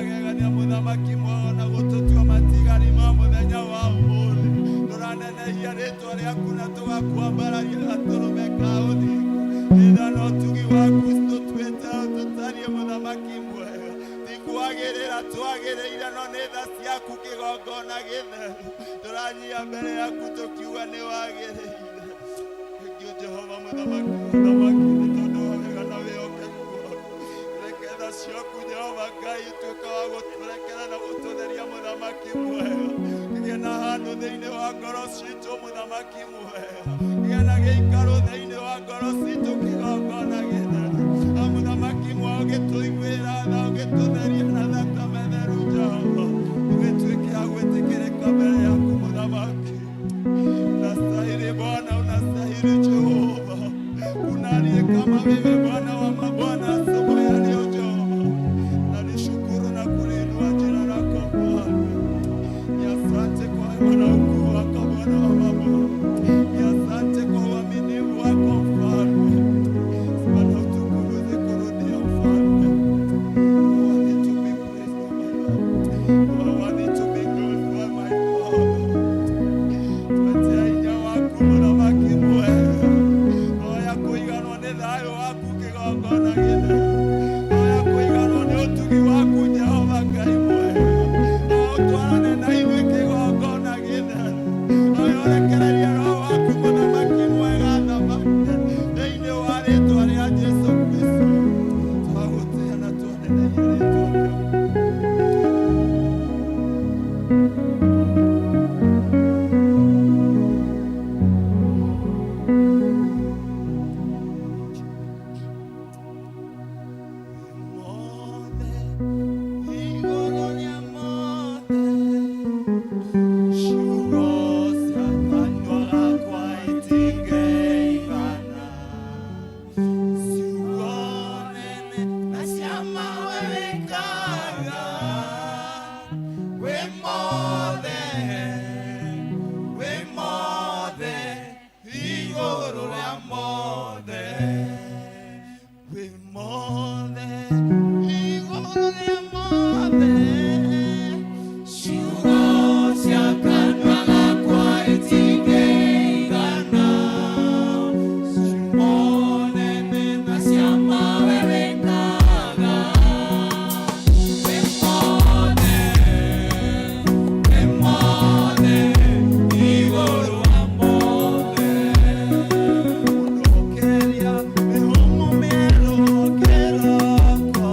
Magegania mũthamaki mwega na gũtũtua matigari ma mũthenya wa ũmũthĩ. Tũranenehia rĩtwa rĩaku na tũgakwambararia gatũrũme ka ũthingu. Nĩ tha na ũtugi waku tũtuĩte tũtariĩ mũthamaki mwega. Ti kwagĩrĩra twagĩrĩire no nĩ tha ciaku kĩgongona gĩtheru. Tũranyia mbere yaku tũkiuga nĩ wagĩrĩire. Thank you Jehova mũthamaki mũthamaki nĩ tondũ wa wega na wĩhokeku waku. Reke tha ciaku Jehova Ngai ituĩke wa gũtũrekera na gũtũtheria mũthamaki mwega. Gĩa na handũ thĩinĩ wa ngoro citũ mũthamaki mwega. Gĩa na gĩikaro thĩinĩ wa ngoro citũ kĩgongona gĩtheru. Na mũthamaki mwega ũgĩtũiguĩra tha ũgĩtũtheria na thakame theru Jehova. Ũgĩtuĩke a gwĩtĩkĩrĩka mbere yaku mũthamaki. Unastahili Bwana, unastahili Jehova. Kuna aliye kama wewe Bwana wa mabwana, asubuhi ya leo Jehova. Nalishukuru na kuliinua jina lako Bwana. Ni asante kwa wema na ukuu wako Bwana wa mabwana. Ni asante kwa uaminifu wako Mfalme. Sifa na utukufu zikurudia Mfalme. You are worthy to be praised, oh my Lord. You are worthy to be glorified, my Father. Twetia hinya waku mũthamaki mwega. Oya kũiganwo nĩ thayũ waku kĩgongona gĩtheru. Oya kũiganwo nĩ ũtugi waku Jehova Ngai mwega. Oya ũtwarane na ithuĩ kĩgongona gĩtheru. Oya ũrekererie roho waku mũthamaki mwega thamake thĩinĩ wa rĩtwa rĩa Jesu Kristo. Twagũtĩa na twanenehia rĩtwa rĩaku. Mothe, igũrũ rĩa mothe, ciugo cia kanua gakwa itingĩigana. Ciugo nene na ciama we wĩkaga, wĩ mothe, wĩ mothe, igũrũ rĩa mothe. Wĩ mothe, igũrũ rĩa mothe, ciugo cia kanua gakwa itingĩigana. Ciugo nene na ciama we wĩkaga, wĩ mothe, wĩ mothe, igũrũ rĩa mothe. Mũndokeria mĩhũmũ mĩerũ kĩroko.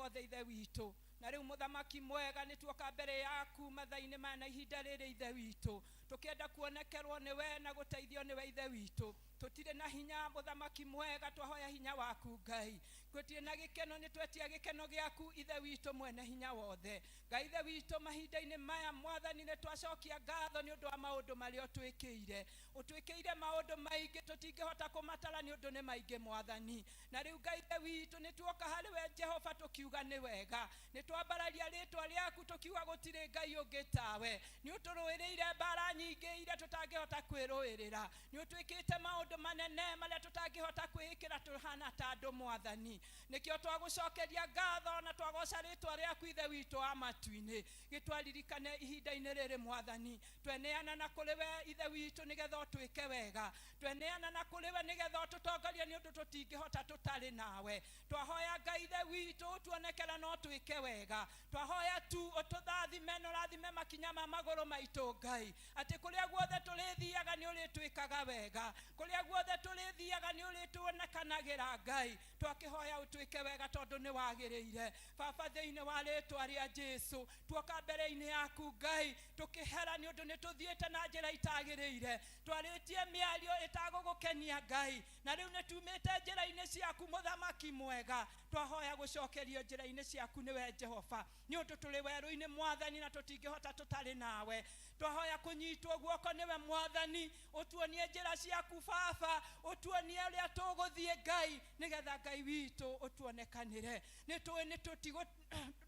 Wothe, Ithe witũ. Na rĩu, Mũthamaki mwega, nĩ tuoka mbere yaku mathaa-inĩ maya na ihinda rĩrĩ, Ithe witũ, tũkĩenda kuonekerwo nĩwe na gũteithio nĩwe, Ithe witũ. Tũtirĩ na hinya, Mũthamaki mwega, twahoya hinya waku, Ngai. Gũtirĩ na gĩkeno, nĩ twetia gĩkeno gĩaku, Ithe witũ mwene hinya wothe, Ngai Ithe witũ. Mahinda-inĩ maya, Mwathani, nĩ twacokia ngatho nĩ ũndũ wa maũndũ marĩa ũtwĩkĩire. Ũtwĩkĩire maũndũ maingĩ tũtingĩhota kũmatara nĩ ũndũ nĩ maingĩ, Mwathani. Na rĩu, Ngai Ithe witũ, nĩ tuoka harĩ we, Jehova, tũkiuga nĩ wega. Nĩ twambararia rĩtwa rĩaku tũkiuga gũtirĩ Ngai ũngĩ tawe. Nĩ ũtũrũĩrĩire mbara nyingĩ iria tũtangĩhota kwĩrũĩrĩra. Nĩ ũtwĩkĩte maũndũ manene marĩa tũtangĩhota kwĩĩkĩra tũhana ta andũ, Mwathani. Nĩkĩo twagũcokeria ngatho na twagoca rĩtwa rĩaku, Ithe witũ wa matu-inĩ. Gĩtwaririkane ihinda-inĩ rĩrĩ, Mwathani. Tweneana na kũrĩ we, Ithe witũ, nĩgetha ũtwĩke wega. Tweneana na kũrĩ we nĩgetha ũtũtongorie, nĩ ũndũ tũtingĩhota tũtarĩ nawe. Twahoya, Ngai Ithe witũ, ũtuonekera no twĩke wega. Twahoya tu ũtũthathime na ũrathime makinya ma magũrũ maitũ, Ngai, atĩ kũrĩa guothe tũrĩthiaga nĩ ũrĩtwĩkaga wega, kũrĩa guothe tũrĩthiaga nĩ ũrĩtuonekanagĩra. Ngai, twakĩhoya ũtwĩke wega tondũ nĩ wagĩrĩire. Baba, thĩinĩ wa rĩtwa rĩa Jesu, tuoka mbere-inĩ yaku, Ngai, tũkĩhera nĩ ũndũ nĩ tũthiĩte na njĩra itagĩrĩire. Twarĩtie mĩario ĩtagũgũkenia, Ngai, na rĩu nĩ tumĩte njĩra-inĩ ciaku, Mũthamaki mwega. Twahoya gũcokerio njĩra-inĩ ciaku nĩwe, Jehova, nĩ ũndũ tũrĩ werũ-inĩ, Mwathani, na tũtingĩhota tũtarĩ nawe. Twahoya kũnyitwo guoko nĩwe, Mwathani, ũtuonie njĩra ciaku, Baba, ũtuonie ũrĩa tũgũthiĩ, Ngai, nĩgetha Ngai witũ ũtuonekanĩre. Nĩ tũĩ nĩ tũtigũ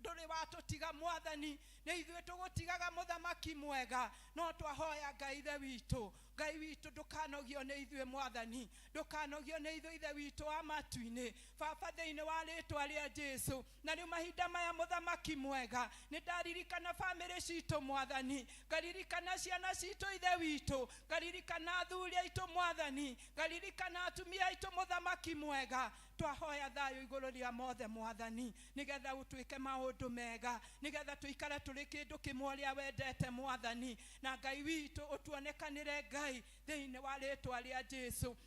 ndũrĩ watũtiga, Mwathani, nĩ ithuĩ tũgũtigaga, Mũthamaki mwega. No twahoya, Ngai Ithe witũ, Ngai witũ, ndũkanogio nĩ ithuĩ, Mwathani, ndũkanogio nĩ ithuĩ, Ithe witũ wa matu-inĩ, Baba, thĩinĩ wa rĩtwa rĩa Jesu. Na rĩu mahinda maya, Mũthamaki mwega, nĩ ndaririkana bamĩrĩ citũ, Mwathani, ngaririkana ciana citũ, Ithe witũ, ngaririkana athuri aitũ, Mwathani, ngaririkana atumia aitũ, Mũthamaki mwega. Twahoya thayũ igũrũ rĩa mothe, Mwathani, nĩgetha ũtwĩke maũndũ mega, nĩgetha tũikare tũrĩ kĩndũ kĩmwe ũrĩa wendete, Mwathani. Na Ngai witũ, ũtuonekanĩre, Ngai, thĩinĩ wa rĩtwa rĩa Jesu.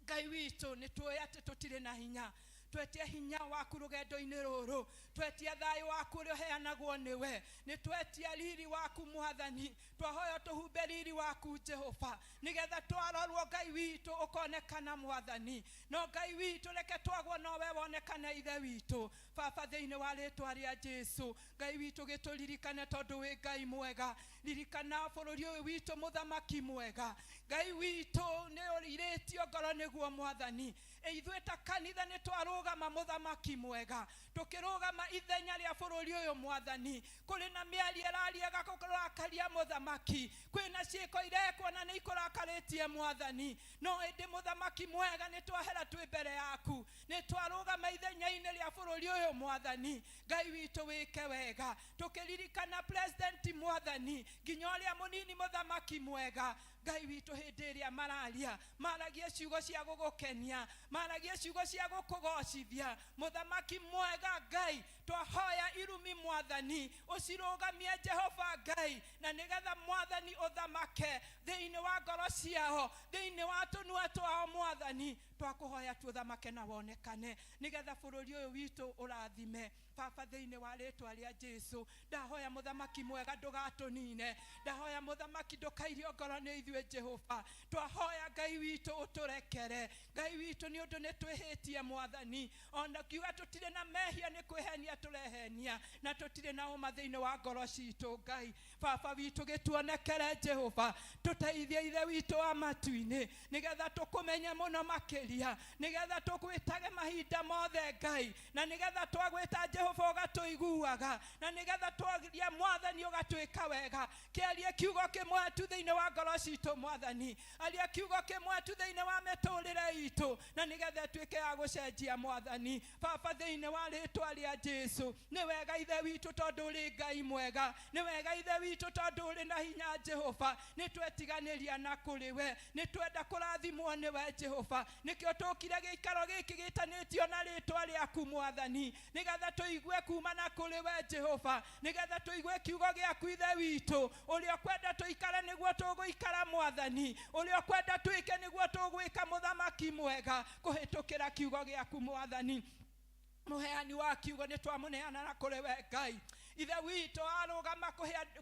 Ngai witũ, nĩ tũĩ atĩ tũtirĩ na hinya. Twetie hinya waku rũgendo-inĩ rũrũ, twetia thayũ waku ũrĩa ũheanagwo nĩwe. Nĩ twetia riri waku, Mwathani. Twahoya tũhumbe riri waku, Jehova, nĩgetha twarorwo, Ngai witũ, ũkonekana, Mwathani. No Ngai witũ, reke twagwo nowe wonekane, Ithe witũ, Baba, thĩinĩ wa rĩtwa rĩa Jesu. Ngai witũ, gĩtũririkane tondũ wĩ Ngai mwega. Ririkana bũrũri ũyũ witũ, Mũthamaki mwega. Ngai witũ, nĩ ũrirĩtio ngoro nĩguo, Mwathani. Ithuĩ ta kanitha nĩ twarũgama, Mũthamaki mwega, tũkĩrũgama ithenya rĩa bũrũri ũyũ, Mwathani. Kũrĩ na mĩario ĩraria kũrakaria Mũthamaki, kwĩna ciĩko irekwo na nĩ ikũrakarĩtie, Mwathani. No ĩndĩ, Mũthamaki mwega, nĩ twahera twĩ mbere yaku, nĩ twarũgama ithenya-inĩ rĩa bũrũri ũyũ, Mwathani. Ngai witũ, wĩke wega. Tũkĩririkana president, Mwathani, nginya ũrĩa mũnini, Mũthamaki mwega, Ngai witũ, hĩndĩ ĩrĩa mararia, maragie ciugo cia gũgũkenia, maragie ciugo cia gũkũgocithia, Mũthamaki mwega. Ngai, twahoya irumi, Mwathani, ũcirũgamie, Jehova Ngai, na nĩgetha, Mwathani, ũthamake thĩinĩ wa ngoro ciao, thĩinĩ wa tũnua twao. Mwathani, twakũhoya tu ũthamake na wonekane, nĩgetha bũrũri ũyũ witũ ũrathime, Baba, thĩinĩ wa rĩtwa rĩa Jesu. Ndahoya, Mũthamaki mwega, ndũgatũnine. Ndahoya, Mũthamaki, ndũkairio ngoro nĩ ithuĩ, Jehova. Twahoya, Ngai witũ, ũtũrekere, Ngai witũ, nĩ ũndũ nĩ twĩhĩtie, Mwathani. Ona kiuga tũtirĩ na mehia nĩ kwĩhenia tũrehenia, na tũtirĩ na ũma thĩinĩ wa ngoro citũ. Ngai Baba witũ, gĩtuonekere, Jehova. Tũteithie, Ithe witũ wa matu-inĩ, nĩgetha tũkũmenye mũno makĩria, nĩgetha tũgwĩtage mahinda mothe, Ngai, na nĩgetha twagwĩta, Jehova, ũgatũiguaga, na nĩgetha twaria, Mwathani, ũgatwĩka wega. Kĩarie kiugo kĩmwe tu thĩinĩ wa ngoro citũ, Mwathani. Aria kiugo kĩmwe tu thĩinĩ wa mĩtũrĩre itũ, na nĩgetha ĩtuĩke ya gũcenjia, Mwathani, Baba, thĩinĩ wa rĩtwa rĩa Jesu. Nĩ wega, Ithe witũ, tondũ ũrĩ Ngai mwega. Nĩ wega, Ithe witũ, tondũ ũrĩ na hinya. Jehova, nĩ twetiganĩria na kũrĩ we, nĩ twenda kũrathimwo nĩwe, Jehova. Nĩkĩo tũkire gĩikaro gĩkĩ gĩtanĩtio na rĩtwa rĩaku, Mwathani, nĩgetha tũigue kuma na kũrĩ we, Jehova, nĩgetha tũigue kiugo gĩaku, Ithe witũ. Ũrĩa ũkwenda tũikare nĩguo tũgũikara, Mwathani. Ũrĩa ũkwenda twĩke nĩguo tũgwĩka, Mũthamaki mwega, kũhĩtũkĩra kiugo gĩaku, Mwathani. Mũheani wa kiugo nĩ twamũneana na kũrĩ we Ngai. Ithe witũ arũgama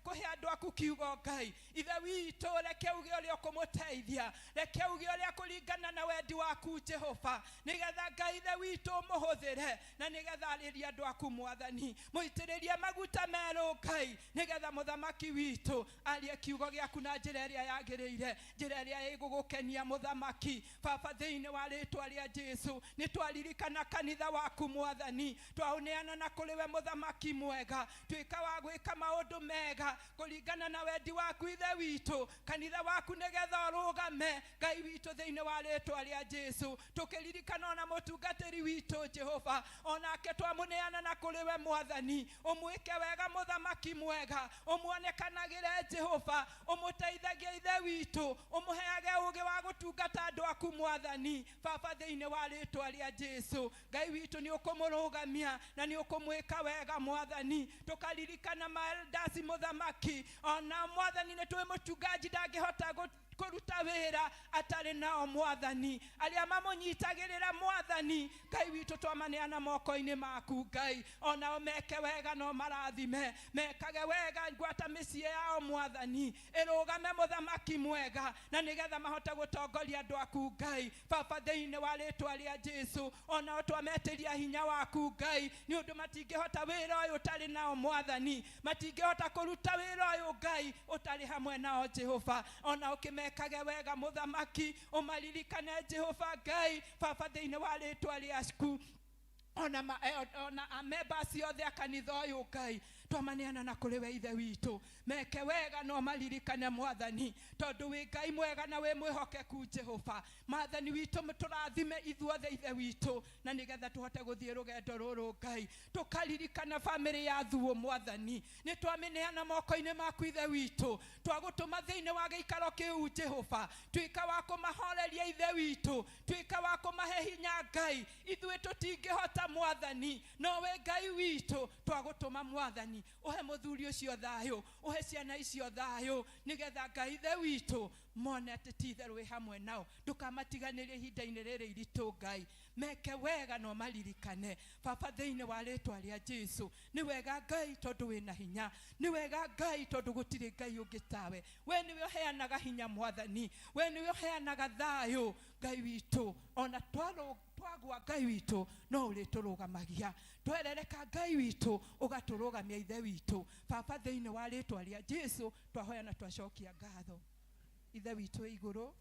kũhe andũ aku kiugo Ngai. Ithe witũ reke uge ũrĩa ũkũmũteithia, reke uge ũrĩa kũringana na wendi waku Jehova, nĩgetha Ngai Ithe witũ ũmũhũthĩre na nĩgetha arĩrie andũ aku Mwathani. Mũitĩrĩrie maguta merũ Ngai, nĩgetha mũthamaki witũ arie kiugo gĩaku na njĩra ĩrĩa yagĩrĩire, njĩra ĩrĩa ĩgũgũkenia mũthamaki. Baba, thĩinĩ wa rĩtwa rĩa Jesu nĩ twaririkana kanitha waku Mwathani, twaũneana na kũrĩ we mũthamaki mwega. Tuĩka wa gwĩka maũndũ mega kũringana na wendi waku Ithe witũ, kanitha waku nĩgetha ũrũgame Ngai witũ thĩinĩ wa rĩtwa rĩa Jesu. Tũkĩririkana ona mũtungatĩri witũ Jehova, onake twamũneana na kũrĩ we Mwathani. Ũmwĩke wega mũthamaki mwega, ũmuonekanagĩre Jehova, ũmũteithagie Ithe witũ, ũmũheage ũũgĩ wa gũtungata andũ aku Mwathani. Baba, thĩinĩ wa rĩtwa rĩa Jesu, Ngai witũ nĩ ũkũmũrũgamia na nĩ ũkũmwĩka wega Mwathani. Tũkaririkana maeldasi mũthamaki, ona Mwathani nĩ tũĩ mũchungaji ndangĩhota kũruta wĩra atarĩ nao Mwathani. Arĩa mamũnyitagĩrĩra Mwathani, Ngai witũ twamaneana moko-inĩ maku Ngai, onao meke wega no marathime, mekage wega ngwata mĩciĩ yao Mwathani, ĩrũgame mũthamaki mwega, na nĩgetha mahote gũtongoria andũ aku Ngai. Baba, thĩinĩ wa rĩtwa rĩa Jesu, onao twametĩria hinya waku Ngai, nĩ ũndũ matingĩhota wĩra ũyũ ũtarĩ nao Mwathani, matingĩhota kũruta wĩra ũyũ Ngai ũtarĩ hamwe nao Jehova. Ona ũkĩmekage wega mũthamaki, ũmaririkane Jehova Ngai. Baba, thĩinĩ wa rĩtwa rĩaku, ona amembers othe a kanitha ũyũ Ngai, twamaneana na kũrĩ we Ithe witũ, meke wega no maririkane Mwathani, tondũ wĩ Ngai mwega na wĩ mwĩhokeku Jehova. Mwathani witũ, tũrathime ithuothe Ithe witũ, na nĩgetha tũhote gũthiĩ rũgendo rũrũ Ngai. Tũkaririkana bamĩrĩ ya Thuo Mwathani, nĩ twamĩneana moko-inĩ maku Ithe witũ, twagũtũma thĩinĩ wa gĩikaro kĩu Jehova. Tuĩka wa kũmahoreria Ithe witũ, tuĩka wa kũmahe hinya Ngai. Ithuĩ tũtingĩhota Mwathani, no we Ngai witũ twagũtũma Mwathani, ũhe mũthuri ũcio thayũ, ũhe ciana icio thayũ, nĩgetha Ngai Ithe witũ mone atĩ ti itherũ wĩ hamwe nao. Ndũkamatiganĩrie ihinda-inĩ rĩrĩ iritũ Ngai, meke wega no maririkane. Baba, thĩinĩ wa rĩtwa rĩa Jesu, nĩ wega Ngai tondũ wĩna hinya, nĩ wega Ngai tondũ gũtirĩ Ngai ũngĩ tawe. We nĩwe ũheanaga hinya Mwathani, we nĩwe ũheanaga thayũ Ngai witũ. Ona twagwa Ngai witũ no ũrĩtũrũgamagia, twerereka Ngai witũ ũgatũrũgamia Ithe witũ. Baba, thĩinĩ wa rĩtwa rĩa Jesu twahoya na twacokia ngatho. Ithe witũ wĩ igũrũ,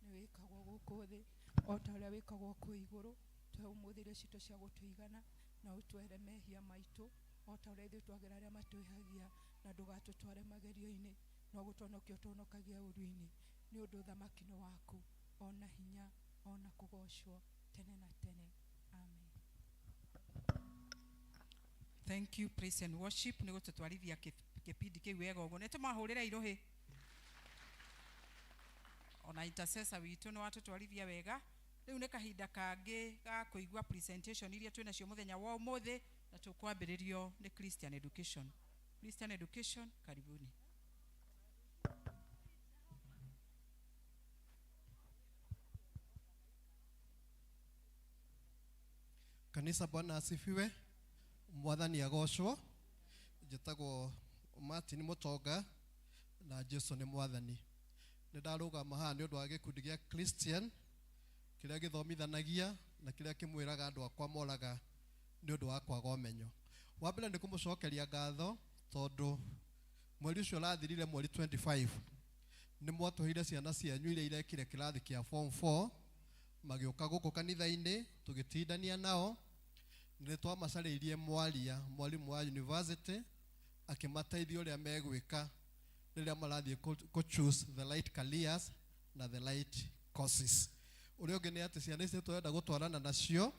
nĩ wĩkagwo gũkũ thĩ o ta ũrĩa wĩkagwo kũu igũrũ. Tũhe ũmũthĩ irio citũ cia gũtũigana, na ũtwehere mehia maitũ o ta ũrĩa ithuĩ twagĩra arĩa matwĩhagia, na ndũgatũtware magerio-inĩ, no gũtũhonokia ũtũhonokagie ũũru-inĩ, nĩ ũndũ ũthamaki nĩ waku, ona hinya, ona kũgocwo tene na tene. Amen. Thank you, praise and worship. Nĩ gũtũtwarithia kĩbindi kĩu wega ũguo. Nĩ tũmahũrĩre irũhĩ. Ona intercessor witũ nĩ watũtwarithia wega. Rĩu nĩ kahinda kangĩ ga kũigua presentation iria twĩ nacio mũthenya wa ũmũthĩ, na tũkwambĩrĩrio nĩ Christian Education. Christian Education, karibuni. Kanisa, Bwana asifiwe. Mwathani agocwo. Njĩtagwo Martin Mũtonga na Jesu nĩ Mwathani. Nĩ ndarũgama haha nĩ ũndũ wa gĩkundi gĩa Christian kĩrĩa gĩthomithanagia na kĩrĩa kĩmwĩraga andũ akwa moraga nĩ ũndũ wa kwaga ũmenyo. Wa mbere nĩ kũmũcokeria ngatho tondũ mweri ũcio ũrathirire, mweri 25, nĩ mwatũheire ciana cianyu iria irekire kĩrathi kĩa form 4, magĩũka gũkũ kanitha-inĩ, tũgĩtindania nao. Nĩ twamacarĩirie mwaria, mwarimũ wa university, akĩmateithia ũrĩa megwĩka rĩrĩa marathiĩ kũ choose the right careers na the right courses. Ũrĩa ũngĩ nĩ atĩ ciana ici nĩ tũrenda gũtwarana nacio,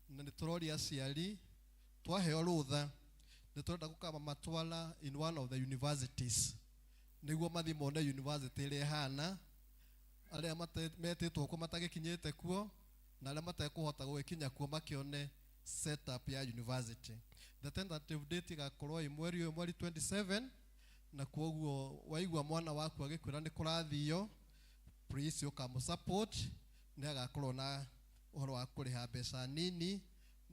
na nĩ tũroria aciari twaheo rũtha, nĩ tũrenda gũkamamatwara in one of the universities nĩguo mathiĩ mone university ĩrĩa ĩhana, arĩa metĩtwo kuo matagĩkinyĩte kuo na arĩa matekũhota gũgĩkinya kuo makĩone setup ya university. The tentative date ĩgakorwo ĩ mweri ũyũ, mweri 27, na kwoguo waigua mwana waku agĩkwĩra nĩ kũrathio, please ũkamũ support. Nĩ agakorwo na ũhoro wa kũrĩha mbeca nini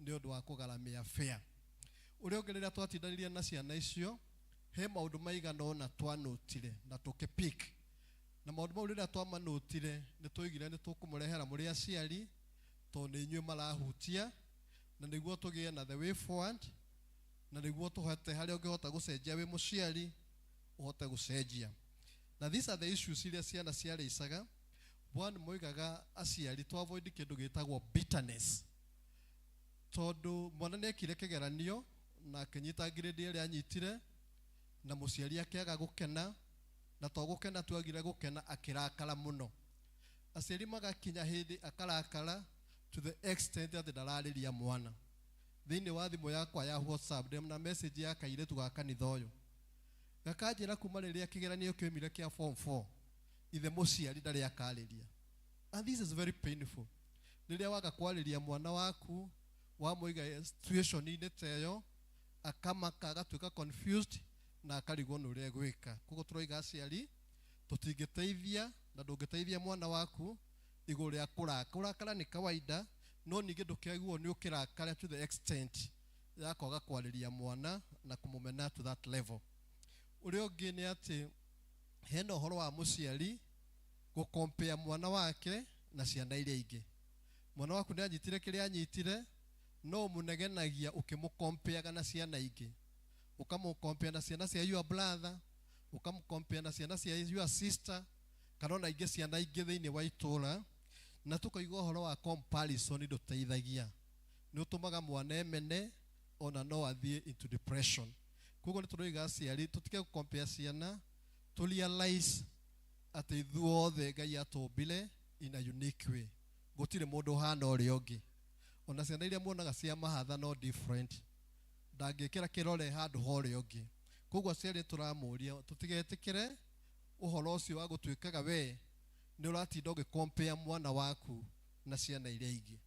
nĩ ũndũ wa kũgaramia fare. Ũrĩa ũngĩ, rĩrĩa twatindanirie na ciana icio, he maũndũ maigana ũna twanũtire na tũkĩpick, na maũndũ mau rĩrĩa twamanũtire nĩ twoigire nĩ tũkũmũrehera mũrĩ aciari, tondũ nĩ inyuĩ marahutia, na nĩguo tũgĩe na the way forward, na nĩguo tũhote harĩa ũngĩhota gũcenjia wĩ mũciari ũhote gũcenjia. Na these are the issues iria ciana ciarĩicaga. One, moigaga aciari to avoid kĩndũ gĩtagwo bitterness, tondũ mwana nĩ ekire kĩgeranio na akĩnyita grade ĩrĩa anyitire, na mũciari akĩaga gũkena, na to gũkena tu, agire gũkena, akĩrakara mũno. Aciari magakinya hĩndĩ akarakara to the extent atĩ ndararĩria mwana. Thĩinĩ wa thimũ yakwa ya WhatsApp ndĩ na message ya kairĩtu ga kanitha ũyũ, gakanjĩra kuma rĩrĩa kĩgeranio kĩoimire kĩa form 4, ithe mũciari ndarĩ akarĩria. And this is very painful. Rĩrĩa waga kwarĩria mwana waku, wamũiga situation-inĩ ta ĩyo, akamaka, agatuĩka confused na akarigwo nĩ ũrĩa egwĩka. Koguo tũroiga aciari tũtingĩteithia na ndũngĩteithia mwana waku igũrũ rĩa kũrakara. Kũrakara nĩ kawaida, no ningĩ ndũkĩagwo nĩ ũkĩrakara to the extent ya kwaga kwarĩria mwana na kũmũmena to that level. Ũrĩa ũngĩ nĩ atĩ hena ũhoro wa mũciari gũcompare mwana wake na ciana iria ingĩ. Mwana waku nĩ anyitire kĩrĩa anyitire, no ũmũnegenagia ũkĩmũcompeaga na ciana ingĩ, ũkamũcompare na ciana cia your brother, ũkamũcompare na ciana cia your sister, kana ona ingĩ ciana ingĩ thĩinĩ wa itũra. Na tũkoiga ũhoro wa comparison ndũteithagia, nĩ ũtũmaga mwana emene, ona no athiĩ into depression. Koguo nĩ tũroiga aciari tũtige gũcompare ciana, to realize atĩ ithuothe Ngai atũmbire in a unique way. Gũtirĩ mũndũ ũhana ũrĩa ũngĩ. Ona ciana iria muonaga cia mahatha no different, ndangĩkĩra kĩrore handũ ha ũrĩa ũngĩ. Koguo aciari tũramũria tũtigetĩkĩre ũhoro ũcio wa gũtuĩkaga we nĩ ũratinda ũgĩcompare mwana waku na ciana iria ingĩ.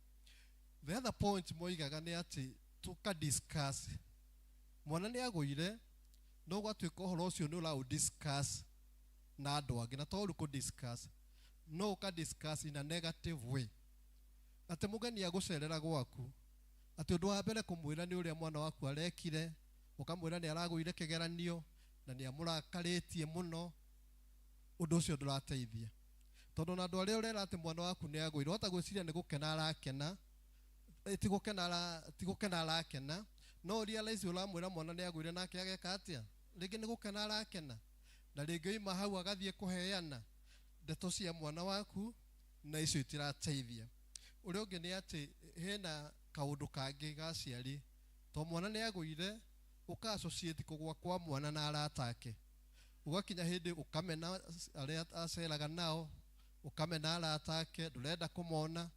The other point moigaga nĩ atĩ tũka discuss mwana nĩ agũire, no gwatuĩka ũhoro ũcio nĩ ũraũ discuss na andũ angĩ, na to ũru kũ discuss, no ũka discuss in a negative way, atĩ mũgeni agũcerera gwaku, atĩ ũndũ wa mbere kũmwĩra nĩ ũrĩa mwana waku arekire, ũkamwĩra nĩ aragũire kĩgeranio na nĩ amũrakarĩtie mũno. Ũndũ ũcio ndũrateithia, tondũ na andũ arĩa ũrera atĩ mwana waku nĩ agũire, wahota gwĩciria nĩ gũkena arakena. Ti gũkena arakena. No realize ũramwĩra mwana nĩ agũire, nake ageka atĩa? Rĩngĩ nĩ gũkena arakena, na rĩngĩ oima hau agathiĩ kũheana ndeto cia mwana waku, na icio itirateithia. Ũrĩa ũngĩ nĩ atĩ hena kaũndũ kangĩ ga aciari, to mwana nĩ agũire, ũka associate kũgwa kwa mwana na arata ake, ũgakinya hĩndĩ ũkamena arĩa aceraga nao, ũkamena arata ake, ndũrenda kũmona.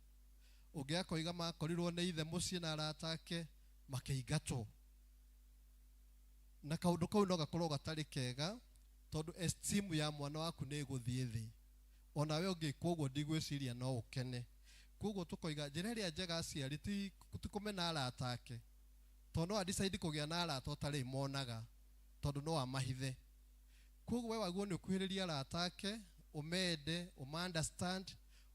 Ũngĩ akoiga makorirwo nĩ ithe mũciĩ na arata ake makĩingatwo, na kaũndũ kau no gakorwo gatarĩ kega, tondũ esteem ya mwana waku nĩ ĩgũthiĩ thĩ. Onawe ũngĩkwo ũguo, ndigwĩciria no ũkene. Koguo tũkoiga njĩra ĩrĩa njega aciari ti kũmena arata ake, tondũ no adecide kũgĩa na arata ũtarĩ monaga, tondũ no amahithe. Koguo we wagwo nĩ ũkuhĩrĩria arata ake, ũmende, ũma understand,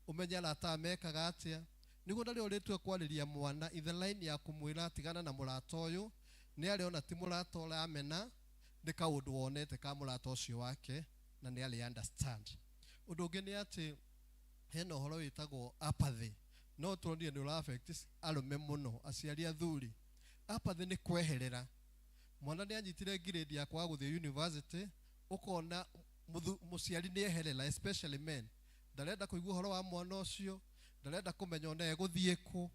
ũmenye arata aya mekaga atĩa, nĩguo ndarĩ ũrĩtua kwarĩria mwana in the line ya kũmwĩra tigana na mũrata ũyũ, nĩ arĩona ti mũrata ũramena, nĩ kaũndũ wonete ka mũrata ũcio wake, na nĩ arĩ understand. Ũndũ ũngĩ nĩ atĩ hena ũhoro wĩtagwo apathy. No tũronire nĩ ũra affect arũme mũno, aciari athuri. Apathy nĩ kweherera. Mwana nĩ anyitire grade ya kwaga gũthiĩ university, ũkona mũciari nĩ eherera, especially men, ndarenda kũigua ũhoro wa mwana ũcio, ndarenda kũmenya ona egũthiĩ kũ,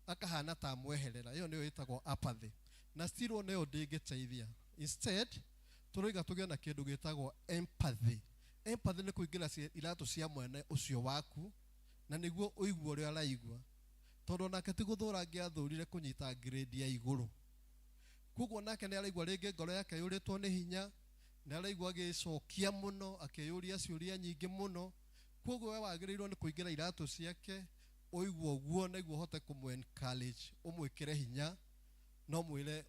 akahana ta amweherera. Ĩyo nĩyo ĩtagwo apathy, na still ona ĩyo ndĩngĩteithia. Instead tũroiga tũgĩe na kĩndũ gĩtagwo empathy. Empathy nĩ kũingĩra iratũ cia mwene ũcio waku, na nĩguo ũigue ũrĩa araigua, tondũ onake ti gũthũra angĩathũrire kũnyita grade ya igũrũ. Koguo nake nĩ araigua rĩngĩ ngoro yake yũrĩtwo nĩ hinya, nĩ araigua agĩcokia mũno, akĩyũria ciũria nyingĩ mũno. Koguo we wagĩrĩirwo nĩ kũingĩra iratũ ciake, ũigue ũguo, nĩguo ũhote kũmũ encourage, ũmwĩkĩre hinya, no mwĩre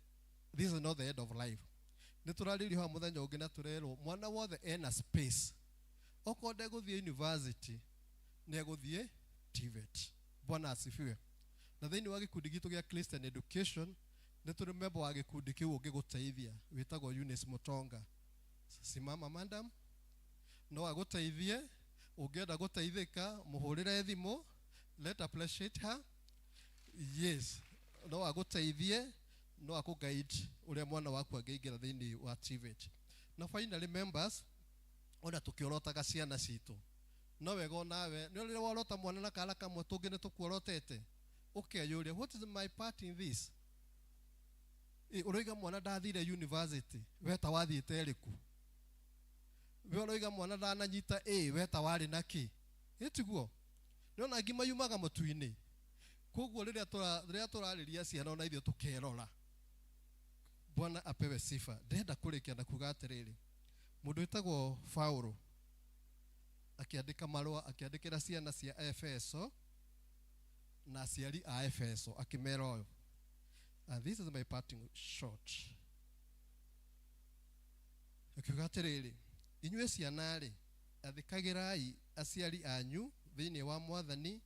this is not the end of life. Nĩ tũrarĩrio haha mũthenya ũngĩ na tũrerwo mwana wothe ena space. Okorwo ndegũthiĩ university, nĩ egũthiĩ TVET. Bwana asifiwe. Na thĩinĩ wa gĩkundi gitũ gĩa Christian Education nĩ tũrĩ member wa gĩkundi kĩu ũngĩgũteithia wĩtagwo Eunice Mutonga. Simama madam, no agũteithie. Ũngĩenda gũteithĩka mũhũrĩre thimũ, let appreciate her. Yes, no agũteithie, no akũ guide ũrĩa mwana waku angĩingĩra thĩinĩ wa TVET. Na finally members, ona tũkĩorotaga ciana citũ no wega onawe nĩ rĩrĩa worota mwana na kara kamwe tũngĩ nĩ tũkuorotete, ũkeyũria, what is my part in this? Ũroiga mwana ndathire university, we ta wathiĩte ĩrĩkũ? We ũroiga mwana ndananyita A, we ta warĩ na kĩ? Ĩtiguo nĩona ngima yumaga mũtu-inĩ. Koguo rĩrĩa tũrarĩria ciana ona ithuĩ tũkerora. Bwana apewe sifa. Ndĩrenda kũrĩkia na kuga atĩrĩrĩ, mũndũ wĩtagwo Paulo akĩandĩka marũa akĩandĩkĩra ciana cia Efeso na aciari a Efeso akĩmera ũyũ, and this is my parting shot, akiuga atĩrĩrĩ, inyuĩ ciana-rĩ, athĩkagĩrai aciari anyu thĩinĩ wa mwathani,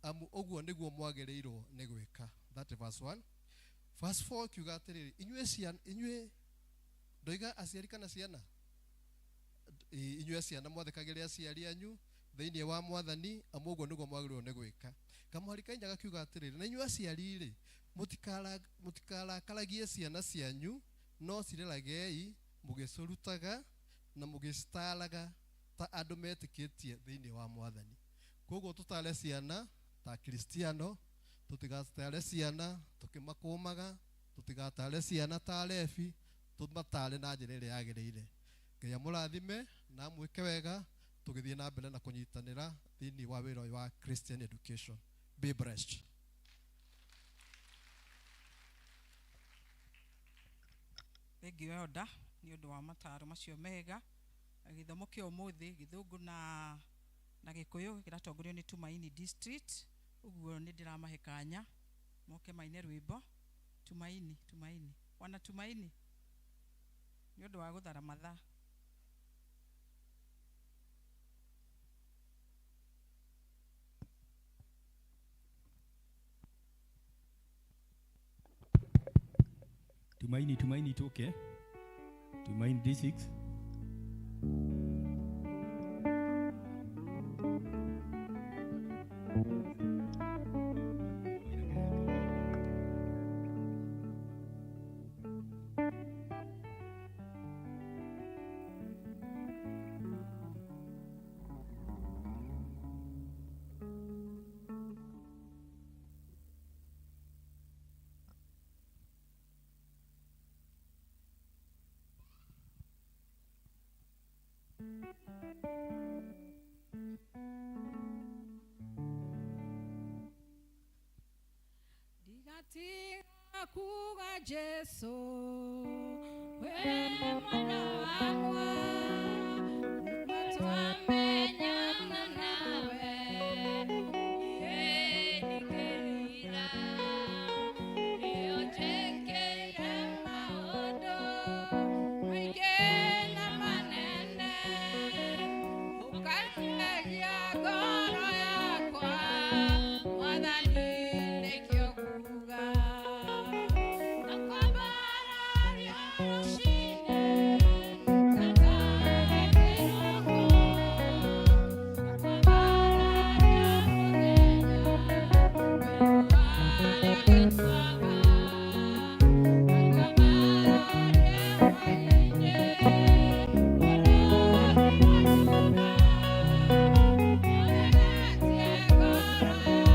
amu ũguo nĩguo mwagĩrĩirwo nĩ gwĩka. That is verse 1. Verse 4 akiuga atĩrĩrĩ, inyuĩ ciana, inyuĩ ndoiga aciari kana ciana, inyuĩ ciana mwathĩkagĩre aciari anyu thĩinĩ wa mwathani, amu ũguo nĩguo mwagĩrĩirwo nĩ gwĩka. Kamũhari ka inya gakiuga atĩrĩrĩ, na inyuĩ aciari-rĩ, mũtikarakaragie ciana cianyu, no cireragei mũgĩcirutaga na mũgĩcitaaraga ta andũ metĩkĩtie thĩinĩ wa mwathani. Koguo tũtare ciana ta Kristiano, tũtigatare ciana tũkĩmakũmaga, tũtigatare ciana ta alebi, tũmatare na njĩra ĩrĩa yagĩrĩire. Ngai amũrathime na amwĩke wega tũgĩthiĩ na mbere na kũnyitanĩra thĩinĩ wa wĩra ũyũ wa Christian Education. Be blessed. Thank you Elder nĩ ũndũ wa mataro macio mega. Gĩthomo kĩa ũmũthĩ gĩthũngũ na gĩkũyũ kĩratongorio nĩ Tumaini District, ũguo nĩ ndĩramahe kanya moke maine rwĩmbo. Tumaini, Tumaini, wana Tumaini nĩ ũndũ wa gũthara mathaa. Tumaini, Tumaini toke. Tumaini D6. Ndigatiga kuga Jesu we mwana wakwa, kuma twamenyana nawe niĩ ndikĩrira, nĩũnjĩkĩire maũndũ maingĩ na manene, ũkanyeria ngoro yakwa, Mwathani nĩkĩo nguga. Nakwambararia rũcinĩ kata kĩroko, nakwambararia mũthenya werũ wa gĩtuamba, nakwambararia hwaĩ-inĩ bũrũri wa Juda, ũregetie ngoro yakwa.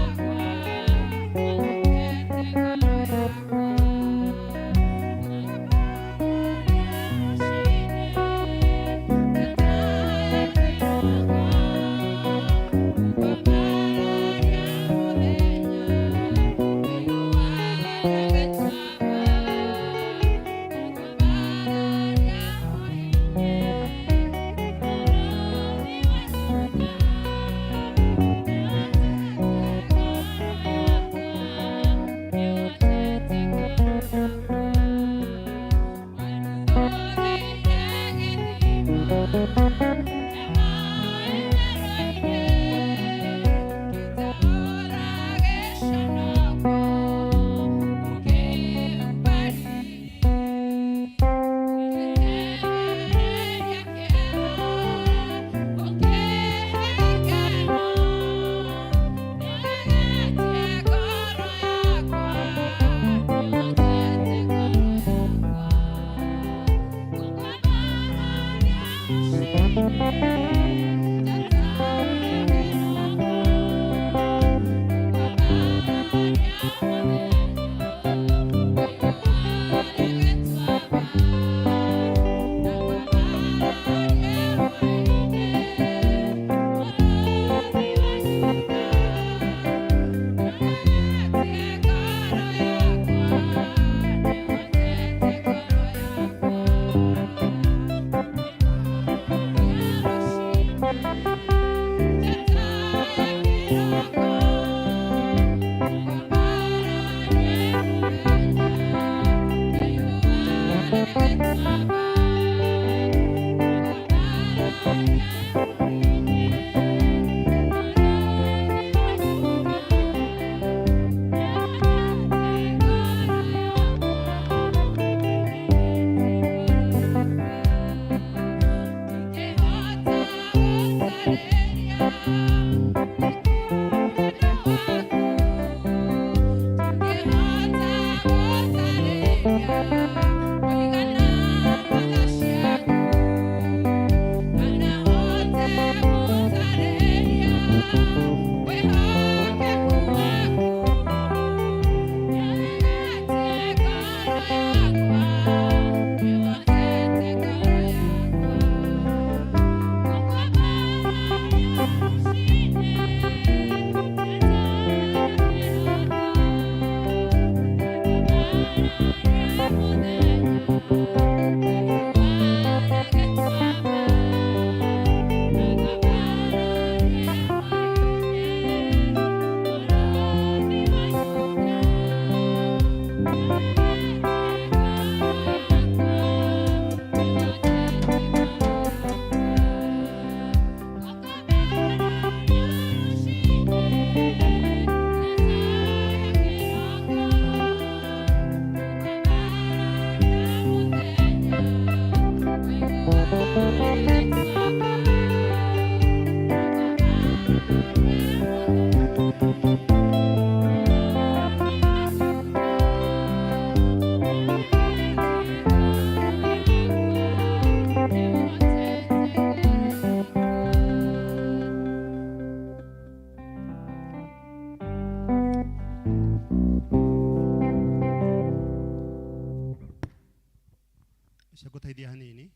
Cia hanini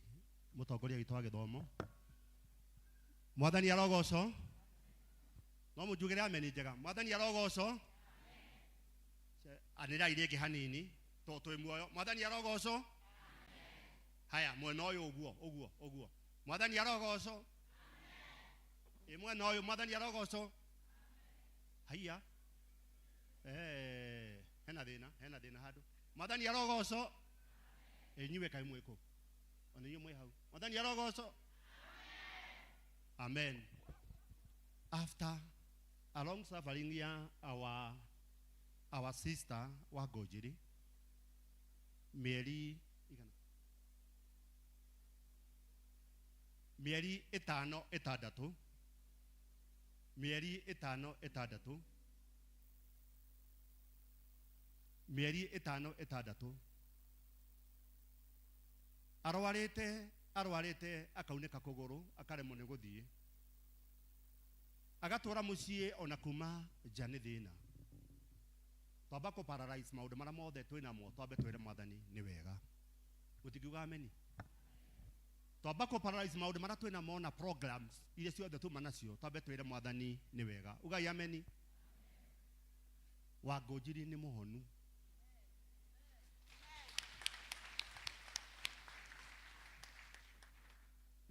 mutongoria witũ wa gĩthomo. Mwathani arogocwo. No mũnjugĩre ameni njega. Mwathani arogocwo. Anĩrai rĩngĩ hanini tondũ twĩ muoyo. Mwathani arogocwo. Haya, mwena ũyũ ũguo ũguo ũguo. Mwathani arogocwo. Ĩ mwena ũyũ mwathani arogocwo. Haiya. Hena thĩna, hena thĩna handũ. Mwathani arogocwo. Inyuĩ kaĩ mwĩ kũ? Ona inyuĩ mwĩ hau. Mwathani arogocwo. Amen. After a long suffering ya our sister wa Ngũnjiri, mĩeri igana, mĩeri ĩtano ĩtandatũ, mĩeri ĩtano ĩtandatũ, mĩeri ĩtano ĩtandatũ, arwarĩte arwarĩte akaunĩka kũgũrũ akaremwo nĩ gũthiĩ, agatũra mũciĩ ona kuma nja nĩ thĩna. Twamba kũ paralyze maũndũ marĩa mothe twĩnamo, twambe twĩre mwathani nĩ wega. Mũtingiuga ameni? Twamba kũ paralyze maũndũ marĩa twĩnamo na programs iria ciothe tuma nacio, twambe twĩre mwathani nĩ wega. Ugai ameni. Wa Ngũnjiri nĩ mũhonu.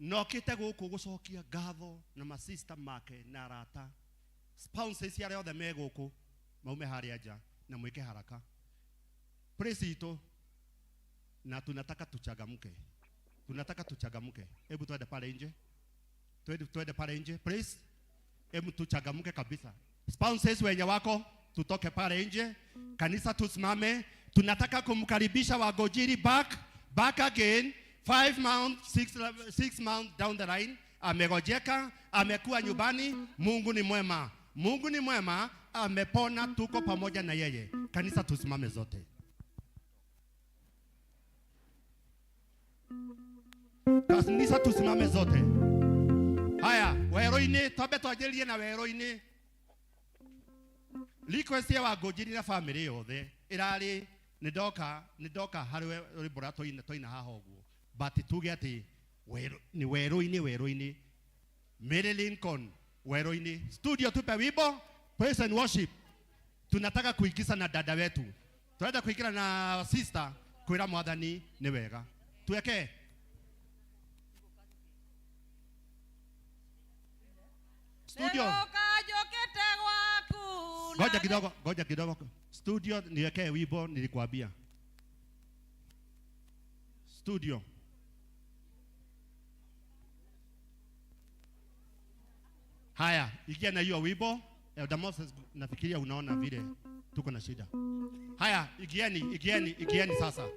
Nokĩte gũkũ gũcokia ngatho na masista make na arata, spouses arĩa othe me gũkũ maume harĩa nja na mwĩke haraka. Praise itũ, na tunataka tuchangamke, tunataka tuchangamke. Hebu twende pale nje, twende pale nje please. Hebu tuchangamke kabisa. Spouses wenye wako tutoke pale nje, kanisa tusimame. Tunataka kumkaribisha Wangũnjiri back again. 5 months, 6 months down the line, amegojeka, amekuwa nyumbani. Mungu ni mwema, Mungu ni mwema, amepona, tuko pamoja na yeye. Kanisa tusimame zote. Kanisa tusimame zote. Haya, wero-inĩ, twambe twanjĩrĩrie na wero-inĩ. Request ya Wangũnjiri na family yothe ĩrarĩ nĩ ndoka harĩ rwĩmbo rũrĩa twaina haha ũguo. But tuge atĩ ni wero-inĩ, wero-inĩ. Mary Lincoln, wero-inĩ. Studio tupe wimbo, praise and worship. Tunataka kuingiza na dada wetu. Tunaenda kuingira na sister kwĩra mwathani nĩ wega. Tuweke. Studio. Njũkĩte gwaku. Ngoja kidogo, ngoja kidogo. Studio niwekee wimbo nilikwambia. Studio. Haya, ingia na hiyo wimbo. Elder Moses, nafikiria unaona vile tuko na shida. Haya, igieni, igieni, igieni sasa.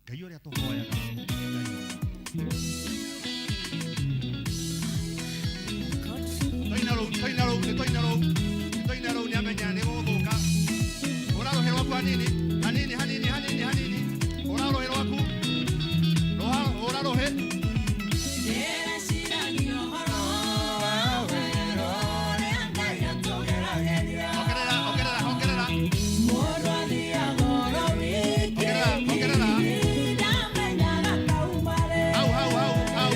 Ngai ũrĩa tũhoyaga. Toina rũu, toina rũu, nĩ toina rũu. Nĩ toina rũu nĩ amenya nĩ gũgũthũka. Hũra rũhĩ rwaku hanini, hanini, hanini, hanini, hanini. Hũra rũhĩ rwaku. Hũra rũhĩ. Ongerera, ongerera, ongerera. Ongerera, ongerera. Hau, hau, hau, hau.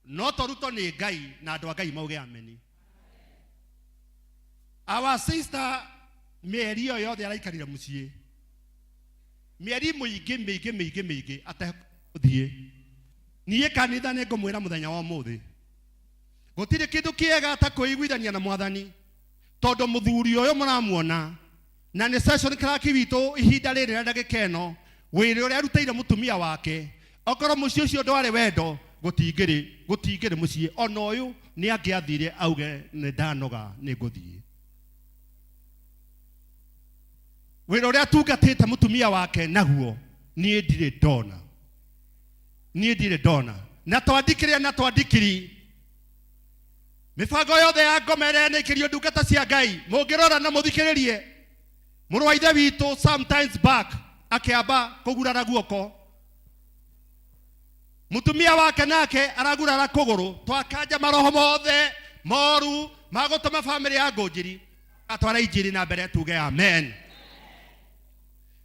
No to Ruto nĩ Ngai na andũ a Ngai mauge ameni. Our sister mĩeri ĩyo yothe araikarire mũciĩ mĩeri mũingĩ mĩingĩ mĩingĩ mĩingĩ ategũthiĩ. Niĩ kanitha nĩ ngũmwĩra mũthenya wa ũmũthĩ gũtirĩ kĩndũ kĩega ta kwĩiguithania na mwathani tondũ mũthuri ũyũ mũramuona na nĩ session clerk witũ ihinda rĩrĩ na ndagĩka ĩno wĩra ũrĩa arutĩire mũtumia wake okorwo mũciĩ ũcio ndwarĩ wendo gũtingĩrĩ gũtingĩrĩ mũciĩ ona ũyũ nĩ angĩathire auge nĩ ndanoga nĩ ngũthiĩ wĩra ũrĩa atungatĩte mũtumia wake naguo niĩ ndirĩ ndona niĩ ndirĩ ndona na twandikĩrĩa na twandikiri mĩbango yothe ya ngoma ĩrĩa yanĩkĩrio ndungata cia Ngai mũngĩrora na mũthikĩrĩrie mũrũ wa ithe witũ sometimes back akĩamba kũgurara guoko mũtumia wake nake aragurara kũgũrũ twakanja maroho mothe moru ma gũtũma bamĩrĩ ya Ngũnjiri atwara injiri na mbere tuge amen.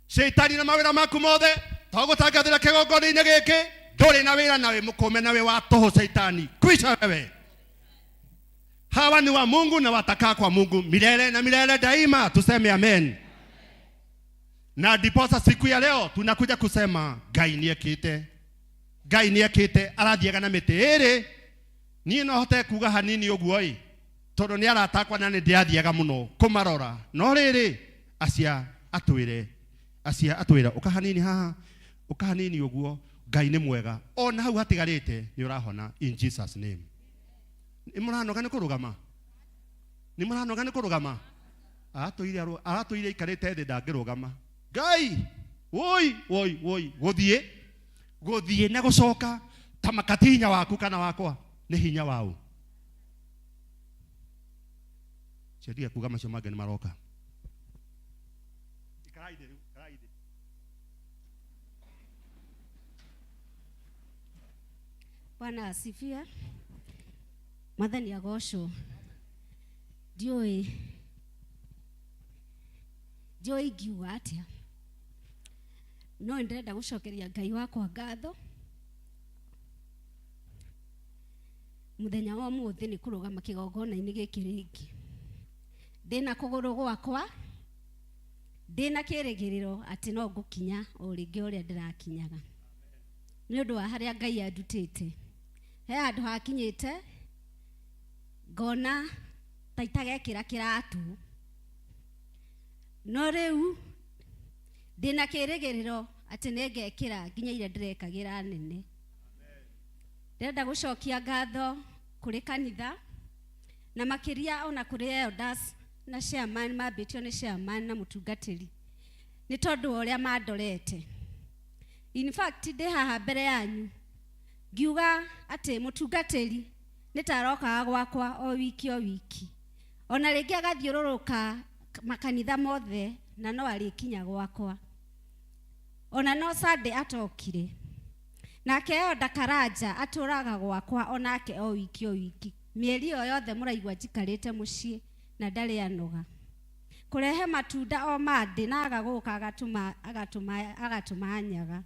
Shaitani na mawĩra maku mothe togũtangathĩra kĩgongona-inĩ gĩkĩ ndũrĩ na wĩra na wĩ mũkũme na wĩ wa tũhũ shaitani kwisha wewe. Hawa ni wa Mungu na watakaa kwa Mungu milele na milele daima, tuseme amen. Na ndiposa siku ya leo tunakuja kusema Ngai nĩekĩte, Ngai nĩekĩte, arathiaga na mĩtĩ ĩrĩ. Niĩ no hote kuga hanini ũguo ĩ tondũ nĩ arata akwa na nĩ ndĩrathiaga mũno kũmarora, no rĩrĩ acia atwĩre, acia atwĩre ũka hanini haha, ũka hanini ũguo, Ngai nĩ mwega ona hau hatigarĩte nĩ ũrahona in Jesus name. Nĩ mũranoga nĩ kũrũgama? Nĩ mũranoga nĩ kũrũgama? Aratũire aratũire aikarĩte thĩ ndangĩrũgama. Ngai woi woi woi gũthiĩ gũthiĩ na gũcoka ta makati hinya waku kana wakwa nĩ hinya wau. Cendia kuga macio mangĩ nĩ maroka. Ikarai thĩ rĩu, ikarai thĩ. Bwana asifiwe. Mwathani agocwo. Ndiũĩ ndiũĩ ingiuga atĩa, no nĩndĩrenda gũcokeria Ngai wakwa ngatho mũthenya wa ũmũthĩ nĩ kũrũgama kĩgongona-inĩ gĩkĩ rĩngĩ ndĩna kũgũrũ gwakwa, ndĩna kĩrĩgĩrĩro atĩ no ngũkinya o rĩngĩ ũrĩa ndĩrakinyaga nĩ ũndũ wa harĩa Ngai andutĩte. He handũ hakinyĩte ngona ta itagekĩra kĩratũ, no rĩu ndĩna kĩrĩgĩrĩro atĩ nĩngekĩra nginya iria ndĩrekagĩra nene. Ndĩrenda gũcokia ngatho kũrĩ kanitha na makĩria ona kũrĩ elders na chairman, mambĩtio nĩ chairman na mũtungatĩri nĩ tondũ wa ũrĩa mandorete. In fact ndĩ haha mbere yanyu ngiuga atĩ mũtungatĩri nĩ ta arokaga gwakwa o wiki o wiki, ona rĩngĩ agathiũrũrũka makanitha mothe na no arĩkinya gwakwa, ona no Sunday atokire. Nake Elder Karanja atũraga gwakwa onake o wiki o wiki, mĩeri ĩyo yothe mũraigua njikarĩte mũciĩ na ndarĩ anoga kũrehe matunda o mandĩ na agagũka agatũma agatũma agatũma nyaga.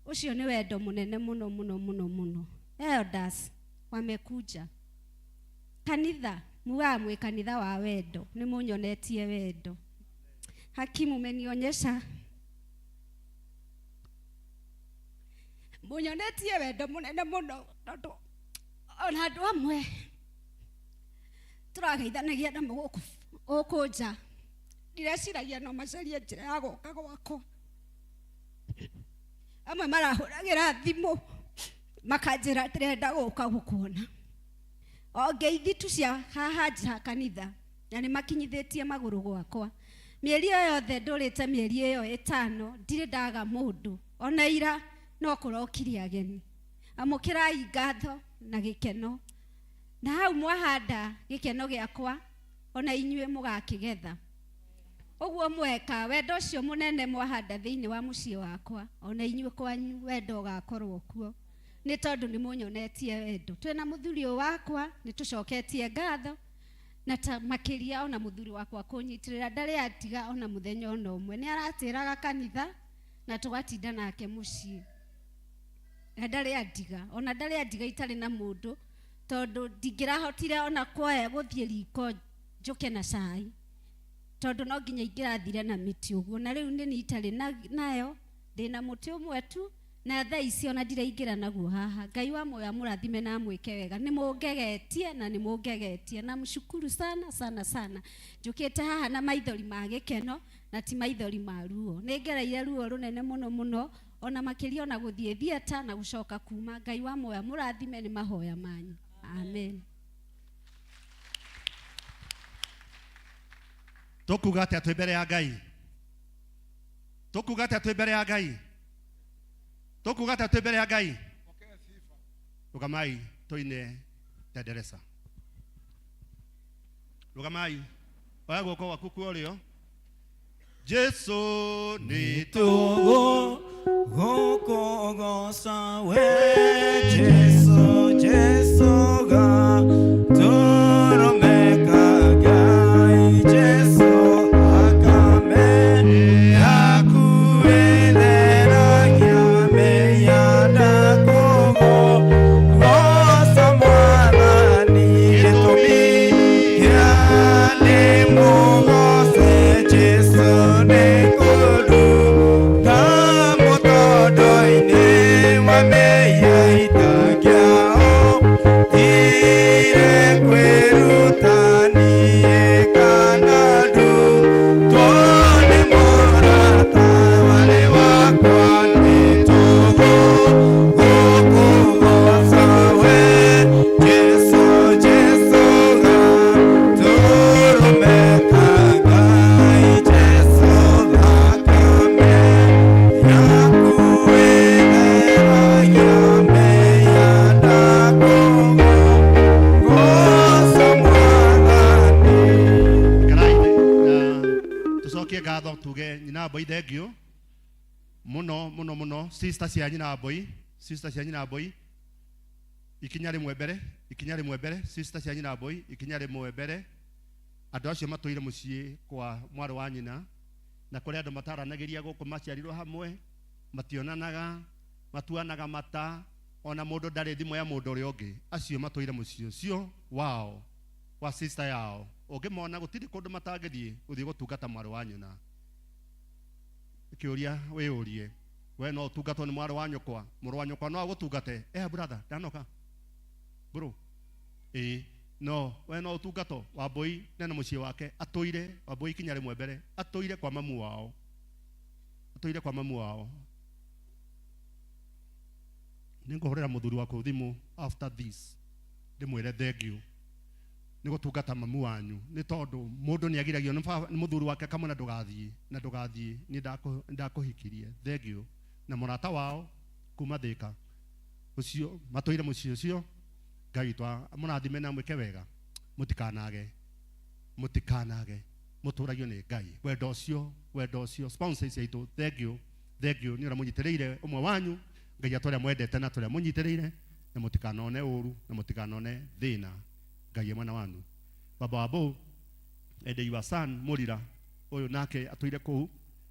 Ũcio nĩ wendo mũnene mũno mũno mũno mũno. Elders wamekuja kanitha, mugaga mwĩ kanitha wa wendo, nĩ mũnyonetie wendo. Haki mumenionyesha, munyonetie wendo mũnene mũno, tondũ ona andũ amwe tũrageithanagia namo gũkũ gũkũ nja ndireciragia no macarie njĩra ya gũka gwakwa. Amwe marahũragĩra thimũ makanjĩra ndĩrenda gũka gũkuona, o ngeithi tu cia haha nja kanitha, na nĩ makinyithĩtie magũrũ gwakwa. Mĩeri ĩyo yothe ndũrĩte, mĩeri ĩyo ĩtano ndirĩ ndaga mũndũ, ona ira no kũrokire ageni. Amũkĩrai ngatho na gĩkeno, na hau mwahanda gĩkeno gĩakwa ona inyuĩ mũgakĩgetha. Ũguo mweka wendo ũcio mũnene mwahanda thĩinĩ wa mũciĩ wakwa, ona inyuĩ kwanyu wendo ũgakorwo kuo, nĩ tondũ nĩ mũnyonetie wendo. Twĩna mũthuri ũyũ wakwa nĩ tũcoketie ngatho, na ta makĩria ona mũthuri wakwa kũnyitĩrĩra ndarĩ atiga ona mũthenya ona ũmwe, nĩ aratĩraga kanitha na tũgatinda nake mũciĩ. Na ndarĩ andiga, ona ndarĩ andiga itarĩ na mũndũ, tondũ ndingĩrahotire ona kuoya gũthiĩ riko njũke na cai, tondũ no nginya ingĩrathire na mĩtĩ ũguo. Na rĩu nĩ niĩ itarĩ nayo, ndĩna mũtĩ ũmwe tu, na thaa ici ona ndiraingĩra naguo haha. Ngai wa muoyo amũrathime na amwĩke wega. Nĩ mũngegetie na nĩ mũngegetie, na mshukuru sana sana sana. Njũkĩte haha na maithori ma gĩkeno na ti maithori ma ruo. Nĩ ngereire ruo rũnene mũno mũno, ona makĩria ona gũthiĩ theatre na gũcoka kuma. Ngai wa muoyo amũrathime nĩ mahoya manyu. Amen. Tũkuga atĩa twĩ mbere ya Ngai? Tũkuga atĩa twĩ mbere ya Ngai? Tũkuga atĩa twĩ mbere ya Ngai? Rũgamai tũine tenderesa. Rũgamai, oya guoko gwaku kwa ũrĩo. Jesu nĩ Tũgũkũgoca we Jesu, Jesu gatũrũme ka Ngai, Jesu thakame yaku ĩtheragia mehia, ndakũgũgoca Mwathani, gĩtũmi kĩa ndĩmũgoce Jesu nĩ kũnduta mũtondo-inĩ wa mehia itangĩahotire kwĩruta niĩ kana ndutwo nĩ mũrata warĩ wakwa. Nĩ tũgũkũgoca we Jesu, Jesu gatũrũme ka Ngai, Jesu thakame yaku ĩtheragia mehia, ndakũgũgoca Mwathani. Ikarai na tucokie ngatho tuge nyina Mboi thengiũ mũno mũno mũno. Sister cia nyina Mboi, sister cia nyina Mboi, ikinya rĩmwe mbere, ikinya rĩmwe mbere. Sister cia nyina Mboi, ikinya rĩmwe mbere. Andũ acio matũire mũciĩ kwa mwarĩ wa nyina, na kũrĩ andũ mataranagĩria gũkũ, maciarirwo hamwe, mationanaga, matuanaga mata, ona mũndũ ndarĩ thimũ ya mũndũ ũrĩa ũngĩ. Acio matũire mũciĩ ũcio wao wa sister yao, ũngĩmona gũtirĩ kũndũ matangĩthiĩ gũthiĩ gũtungata mwarĩ wa nyina. Kĩũria wĩyũrie, we no ũtungatwo nĩ mwarĩ wa nyũkwa? Mũrũ wa nyũkwa no agũtungate? Eh, brother, ndanoka bro, ĩĩ no we no ũtungatwo? Wambui nena mũciĩ wake atũire. Wambui, ikinya rĩmwe mbere. Atũire kwa mamu wao, atũire kwa mamu wao. Nĩngũhũrĩra mũthuri waku thimũ after this, ndĩmwĩre thank you nĩ gũtungata mamu wanyu, nĩ tondũ mũndũ nĩ agiragio nĩ mũthuri wake kamwena ndũgathiĩ na ndũgathiĩ, nĩ ndakũhikirie. Thank you. Na mũrata wao kuma Thĩka ũcio matũire mũciĩ ũcio. Ngai witũ amũrathime na mwĩke wega. Mũtikanage, mũtikanage mũtũragio nĩ Ngai wendo ũcio, wendo ũcio. Sponsors aitũ, thank you, thank you nĩ ũrĩa mũnyitĩrĩire ũmwe wanyu. Ngai atũrĩa mwendete na tũrĩa mũnyitĩrĩire, na mũtikanone ũru na mũtikanone thĩna. Ngai e mwena wanyu. Baba wa Bo and your son Mũrira ũyũ nake atũire kũu,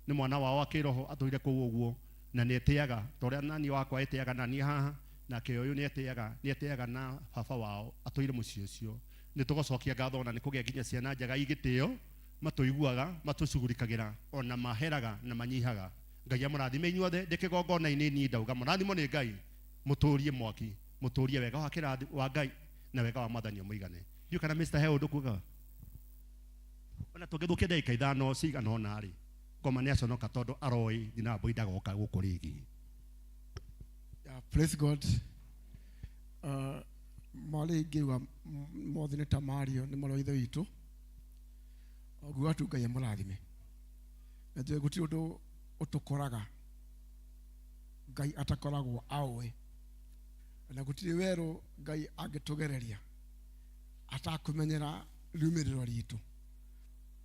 nĩ mwana wao wa kĩroho, atũire kũu ũguo na nĩ etĩaga ta ũrĩa nani wakwa etĩaga na niĩ haha, nake ũyũ nĩ etĩaga, nĩ etĩaga na baba wao atũire mũciĩ ũcio. Nĩ tũgũcokia ngatho ona nĩ kũgĩa nginya ciana njega igĩtĩo, matũiguaga, matũcugurikagĩra, ona maheraga na manyihaga. Ngai amũrathime inyuothe. Ndĩ kĩgongona-inĩ niĩ ndauga mũrathimo nĩ Ngai, mũtũrie mwaki, mũtũrie wega wa kĩrathi wa Ngai na wega wa Mwathani ũmũigane. Ndiũ kana Mr. he ũndũ kuga ona tũngĩthũkia ndagĩka 5 cigana ũna rĩ, ngoma nĩ aconoka tondũ aroĩ nyina Mbui ndagoka gũkũ rĩngĩ. Yeah, praise God. Marĩa ingĩuga mothe nĩ ta mario nĩ mũrũ wa ithe witũ. Nguga tu Ngai amũrathime. Na njũĩ gũtirĩ ũndũ ũtũkoraga Ngai atakoragwo aũĩ, na gũtirĩ werũ Ngai angĩtũgereria atakũmenyera riumĩrĩro ritũ.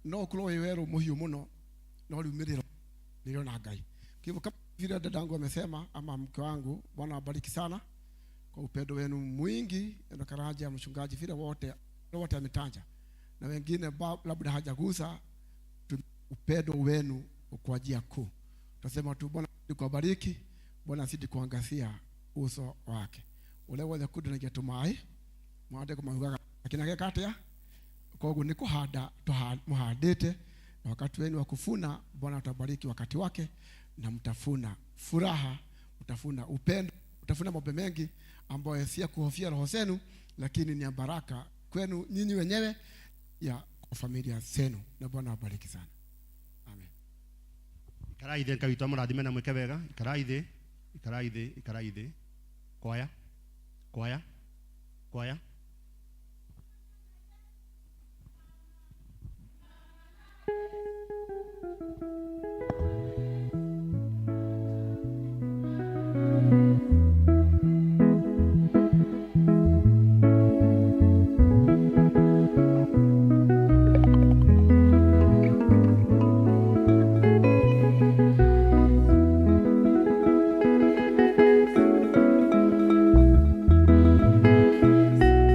No ũkorwo wĩ werũ mũhiũ mũno, no riumĩrĩro nĩrĩo na Ngai. Kwa hivyo kama vile dadangu amesema ama mke wangu, Bwana awabariki sana kwa upendo wenu mwingi na Karanja, mchungaji, vile wote wote ametaja na wengine labda hajagusa upendo wenu kwa njia kuu. Tunasema tu Bwana azidi kuwabariki, Bwana azidi kuangazia. Uso wake. Ũrĩa wothe kundanagia tũmaĩ, maandĩko maugaga akinageka atĩa? Koguo nĩ kũhanda mũhandĩte, na wakati wenu wa kufuna Bwana atabariki wakati wake, na mtafuna furaha, mtafuna upendo, mtafuna mambo mengi ambayo si ya kuhofia roho zenu, lakini ni ya baraka kwenu nyinyi wenyewe ya kwa familia zenu, na Bwana awabariki sana. Amen. Ikarai thĩ Ngai witũ amũrathime na mwĩke wega. Ikarai thĩ, ikarai thĩ, ikarai thĩ. Kwaya, kwaya, kwaya. Thank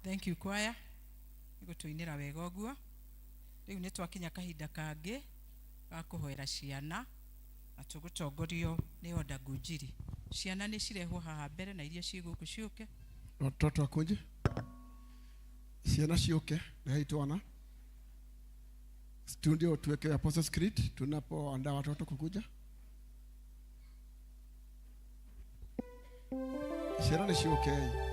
Thank you choir nä gå tå inä ra wega å guo rä u nä twakinya kahinda kangä ga kå hoera ciana na tå gå tongorio nä Oda Ngunjiri. Ciana nä cirehwo haha mbere na iria ciä gå kå ciåke. Watoto wakuje, ciana ciũke na hii twana studio, tuweke Apostles Creed tunapoandaa watoto kukuja. Ciana nĩ ciũke.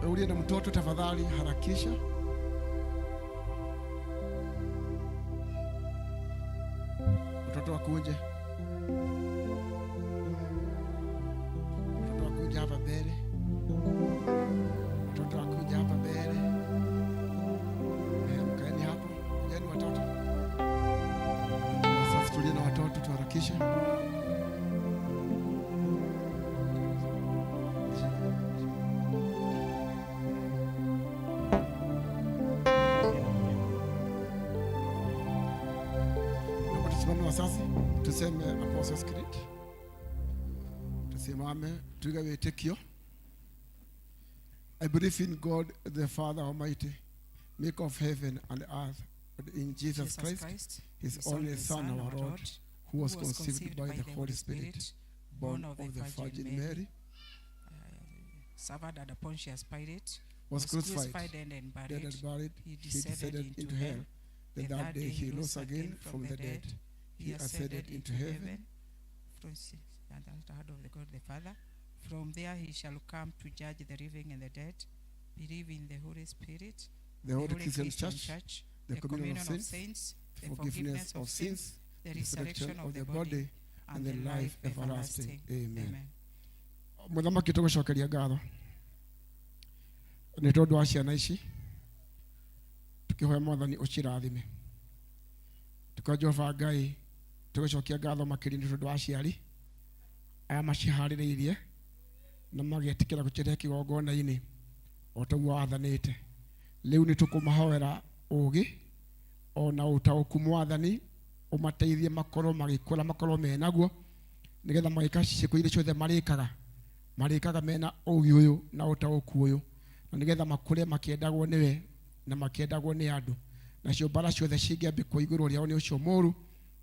Wewe uliye na mtoto tafadhali harakisha. Watoto wakuje, watoto wakuje hapa mbele, watoto wakuje hapa mbele. Mkaeni hapo, kujeni watoto. Sasa tulie na watoto tuharakishe. Naomba tusimame wazazi, tuseme Apostles Creed. Tusimame tuige wĩtĩkio. I believe in God the Father Almighty, maker of heaven and earth, and in Jesus Christ, his only Son, our Lord, who was conceived by the Holy Spirit, born of the Virgin Mary, suffered under Pontius Pilate, was crucified, dead and dead buried. and buried. He He descended descended into into hell. hell. The third day he rose again from the dead. He ascended into heaven. From and the hand of the God the Father. From there he shall come to judge the living and the dead. Believe in the Holy Spirit, The Holy Christian Church, the communion of saints, the the forgiveness of sins, the resurrection of the body, and the life everlasting. Amen. Mũthamaki tũgũcokeria ngatho nĩ tondũ wa ciana ici, tũkĩhoya Mwathani ũcirathime. Tũkoya Jehova Ngai tũgũcokia ngatho makĩria nĩ tondũ wa aciari aya maciharĩrĩirie na magetĩkĩra gũcirehe kĩgongona-inĩ o taguo wathanĩte. Rĩu nĩ tũkũmahoera ũũgĩ ona ũtaũku, Mwathani ũmateithie makorwo magĩkũra, makorwo menaguo, nĩgetha magĩka ciĩko iria ciothe marĩkaga, marĩkaga mena ũũgĩ ũyũ na ũtaũku ũyũ, na nĩgetha makũre makĩendagwo nĩwe na makĩendagwo nĩ andũ. Nacio mbara ciothe cingĩambĩkwo igũrũ rĩao nĩ ũcio mũũru,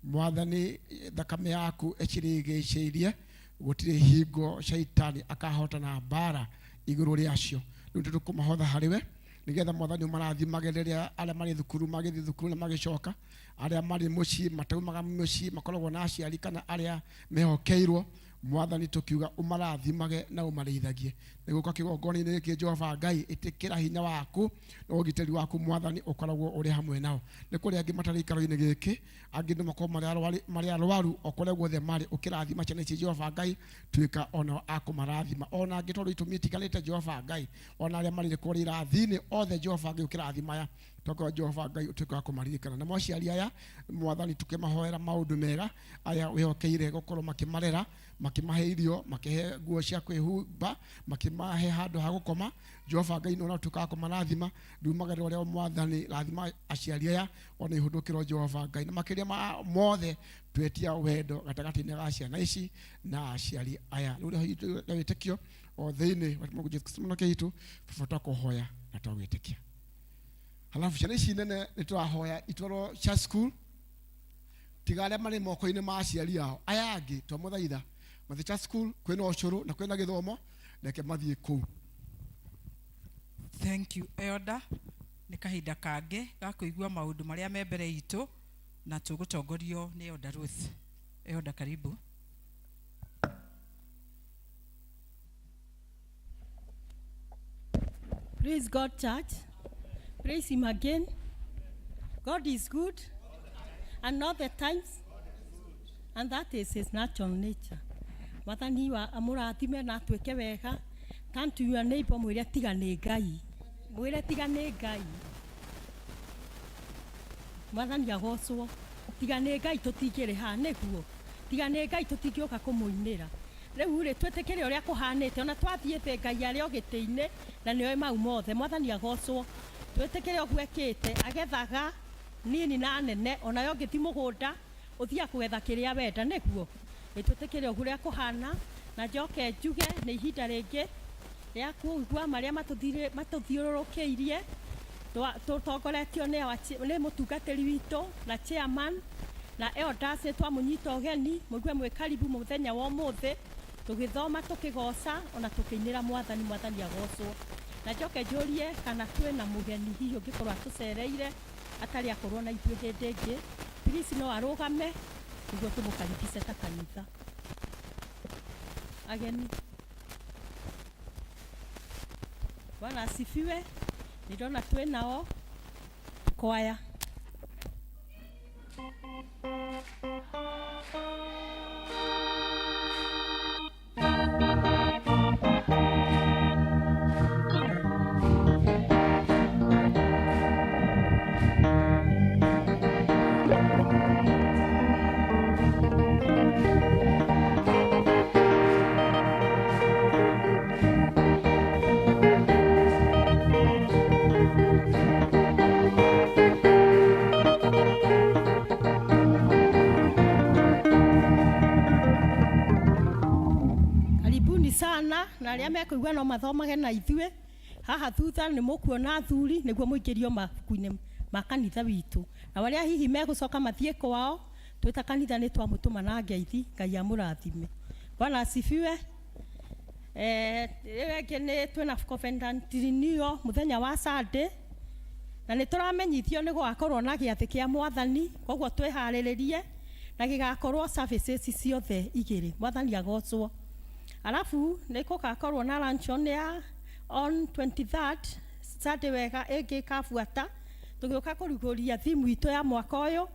Mwathani thakame yaku ĩcirigicĩirie, gũtirĩ hingo shaitani akahotana mbara igũrũ rĩacio. Rĩu nĩtũkũmahotha harĩ we nĩgetha Mwathani ũmarathimage rĩrĩa arĩa marĩ thukuru magĩthiĩ thukuru na magĩcoka, arĩa marĩ mũciĩ mataumaga mũciĩ makoragwo na aciari kana arĩa mehokeirwo, Mwathani tũkiuga ũmarathimage na ũmarĩithagie. Nĩgũka kĩgongona-inĩ gĩkĩ Jehova Ngai, ĩtĩkĩra hinya waku na ũgitĩri waku Mwathani ũkoragwo ũrĩ hamwe nao. Nĩ kũrĩ angĩ matarĩ ikaro-inĩ gĩkĩ, angĩ nĩ makorwo marĩ arwaru, o kũrĩa guothe marĩ, ũkĩrathima ciana ici Jehova Ngai, tuĩka onao a kũmarathima. Ona angĩ tondũ itũmi itiganĩte Jehova Ngai, ona arĩa marĩ kũrĩa irathi-inĩ othe Jehova Ngai ũkĩrathima aya, twakoya Jehova Ngai ũtuĩke wa kũmaririkana. Namo aciari aya Mwathani tũkĩmahoera maũndũ mega aya wĩhokeire gũkorwo makĩmarera, makĩmahe irio, makĩhe nguo cia kwĩhumba, makĩmahe handũ ha gũkoma. Jehova Ngai nĩ ũratuĩka wa kũmarathima. Riumagarĩro rĩao Mwathani, rathima aciari aya ona ihũndũkĩrwo Jehova Ngai, na makĩria ma mothe twetia wendo gatagatĩ-inĩ ga ciana ici na aciari aya. Rĩu rĩa wĩtĩkio o thĩinĩ wa Mwathani Jesu Kristo mũnoke witũ, baba twakũhoya na twagwĩtĩkia. Halafu ciana ici nene nĩ tũrahoya itwarwo church school, tiga arĩa marĩ moko-inĩ ma aciari ao. Aya angĩ twamũthaitha mathiĩ church school, kwĩna ũcũrũ na kwĩna gĩthomo, reke mathiĩ kũu. Thank you, Elder. Nĩ kahinda kangĩ ga kũigua maũndũ marĩa me mbere itũ na tũgũtongorio nĩ Elder Ruth. Elder, karibu. Praise God, church. Praise Him again. God is good, and all the times, and that is His natural nature. Mwathani wa amũrathime na atwĩke wega. Turn to your neighbor mwĩre tiga nĩ Ngai. Mwĩre tiga nĩ Ngai. Mwathani agocwo. Tiga nĩ Ngai tũtingĩrĩ haha nĩguo. Tiga nĩ Ngai tũtingĩũka kũmũinĩra. Rĩu rĩ twĩtĩkĩre ũrĩa kũhanĩte ona twathiĩ thĩ Ngai arĩ o gĩtĩ-inĩ na nĩoĩ mau mothe. Mwathani agocwo. Twĩtĩkĩre ũguo ekĩte agethaga nini na nene onawe ũngĩthiĩ mũgũnda ũthiaga kũgetha kĩrĩa wenda nĩguo. Ĩ twĩtĩkĩre ũguo ũrĩa kũhana na njoke njuge nĩ ihinda rĩngĩ rĩa kũigua marĩa matũthiũrũrũkĩirie tũtongoretio nĩ mũtungatĩri witũ na chairman na elders. Nĩ twamũnyita ũgeni mũigue mwĩ karibu mũthenya wa ũmũthĩ tũgĩthoma tũkĩgoca ona tũkĩinĩra mwathani. Mwathani agocwo. Na njoke njũrie kana twĩna mũgeni hihi ũngĩkorwo atũcereire atarĩ akorwo na ithuĩ hĩndĩ ĩngĩ, please no arũgame nĩguo tũmũkaribishe ta kanitha. Ageni, Bwana asifiwe. Nĩndona twĩ nao kwaya. Karibuni sana na arĩa mekũigua no mathomage na ithuĩ haha thutha nĩ mũkuona athuri nĩguo mũingĩrio mabuku-inĩ ma kanitha witũ, na arĩa hihi megũcoka mathiĩ kwao twĩ ta kanitha nĩ twamũtũma na ngeithi. Ngai amũrathime. Bwana asifiwe. Rĩu ĩngĩ nĩ twĩna covenant renewal mũthenya wa Sunday na nĩ tũramenyithio nĩ gũgakorwo na gĩathĩ kĩa mwathani, koguo twĩharĩrĩrie na gĩgakorwo services ciothe igĩrĩ. Mwathani agocwo. Alafu nĩ gũgakorwo na luncheon ya on 23rd Sunday wega ĩngĩ ĩkabuata tũgĩũka kũrugũria theme itũ ya mwaka ũyũ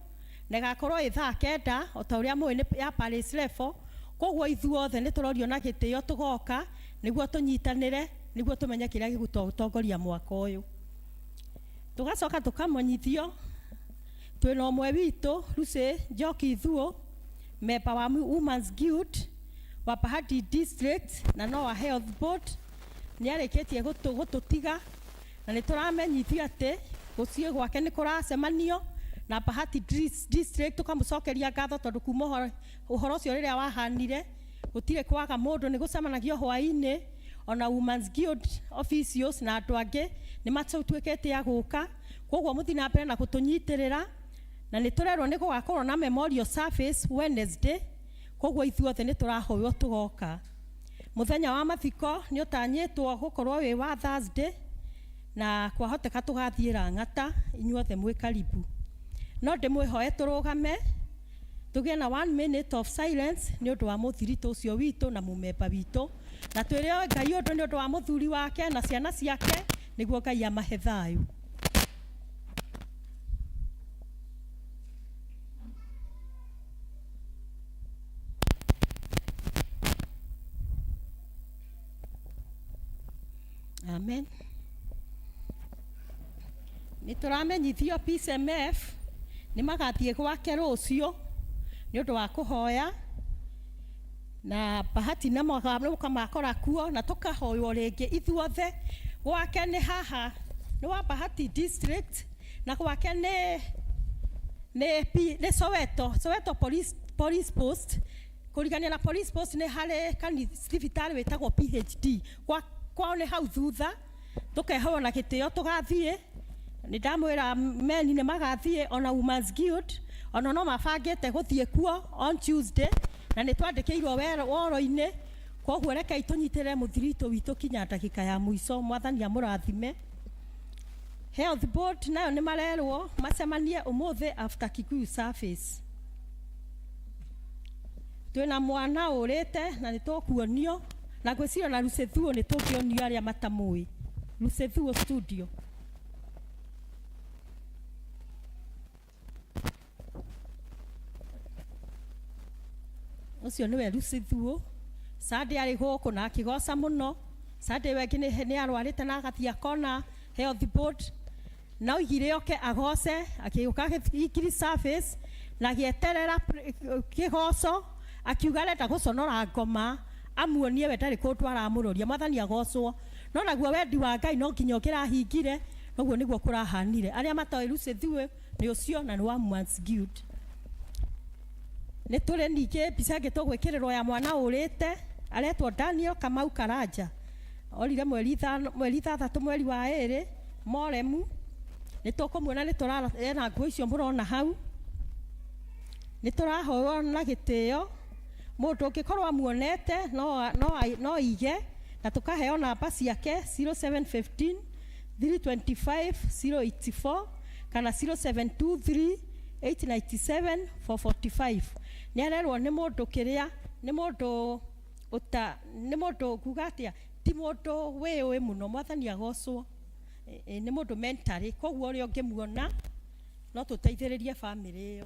na ĩgakorwo ĩ thaa 9 o ta ũrĩa mũĩ nĩ ya parish level. Koguo ithuothe nĩ tũrorio na gĩtĩo tũgoka nĩguo tũnyitanĩre nĩguo tũmenye kĩrĩa gĩgũtongoria mwaka ũyũ. Tũgacoka tũkamonyithio twĩna ũmwe witũ Lucy Njoki Thuo, member wa Women's Guild wa Bahati District na no wa Health Board, nĩ arĩkĩtie gũtũtiga na nĩ tũramenyithio atĩ gũciĩ gwake nĩ kũracemanio na Bahati District. Tũkamũcokeria ngatho tondũ kuma ũhoro ũcio rĩrĩa wahanire gũtirĩ kwaga mũndũ nĩ gũcemanagio hwaĩ-inĩ ona Women's Guild officials na andũ angĩ nĩ matuĩkĩte a gũka, koguo mũthiĩ na mbere na gũtũnyitĩrĩra na nĩ tũrerwo nĩ gũgakorwo na memorial service Wednesday, koguo ithuothe nĩ tũrahoywo tũgoka. Mũthenya wa mathiko nĩ ũtanyĩtwo gũkorwo wĩ wa Thursday na kwahoteka tũgathiĩ Lang'ata. Inyuothe mwĩ karibu. No ndĩmwĩhoe tũrũgame tũgĩe na one minute of silence nĩ ũndũ wa mũthiritũ ũcio witũ na mũmemba witũ, na twĩre Ngai ũndũ nĩ ũndũ wa mũthuri wake na ciana ciake nĩguo Ngai amahe thayũ. Amen. Nĩ tũramenyithio PCMF nĩ magathiĩ gwake rũciũ nĩ ũndũ wa kũhoya na Bahati na mũkamakora kuo na tũkahoywo rĩngĩ ithuothe. Gwake nĩ haha nĩ wa Bahati District na gwake nĩ Soweto police post kũrigania na police post nĩ harĩ thibitarĩ wĩtagwo PhD kwao nĩ hau thutha. Tũkehoywo na gĩtĩo tũgathiĩ. Nĩ ndamwĩra meni nĩ magathiĩ ona Women's Guild ona no mabangĩte gũthiĩ kuo on Tuesday na nĩ twandĩkĩirwo woro-inĩ, koguo rekei tũnyitĩrĩre mũthiritũ witũ kinya ndagĩka ya mũico. Mwathani amũrathime. Health board nayo nĩ marerwo macemanie ũmũthĩ after Kikuyu service. Twĩna mwana ũrĩte na nĩ tũkuonio na ngwĩciria na Lucethuo nĩ tũngĩonio arĩa matamũĩ. Lucethuo studio. Ũcio nĩwe Lucethuo. Sunday arĩ gũkũ na akĩgoca mũno. Sunday ĩyo ĩngĩ nĩ arwarĩte na agathiĩ akona health board. Na oigire oke agoce, akĩũka agĩkiri service na agĩeterera kĩgoco, akiuga arenda gũconora ngoma amuonie we ndarĩ kũndũ aramũroria. Mwathani agocwo. No naguo wendi wa Ngai no nginya ũngĩrahingire, noguo nĩguo kũrahanire. Arĩa matoĩ Lucethuo nĩ ũcio na nĩ wa Mans Guild. Nĩ tũrĩ ningĩ mbica ĩngĩ tũgwĩkĩrĩrwo ya mwana ũrĩte aretwo Daniel Kamau Karanja. Orire mweri ithano, mweri ithathatũ mweri wa ĩrĩ Moremu. Nĩ tũkũmuona nĩ tũrara ena nguo icio mũrona hau. Nĩ tũrahoywo na gĩtĩo mũndũ ũngĩkorwo amuonete no ige na tũkaheo namba ciake 0715 325 084 kana 0723 897 445. Nĩ arerwo nĩ mũndũ kĩrĩa nĩ mũndũ ũta nĩ mũndũ nguga atĩa ti mũndũ wĩũĩ mũno. Mwathani agocwo. Nĩ mũndũ mentally, koguo ũrĩa ũngĩmuona no tũteithĩrĩrie bamĩrĩ ĩyo.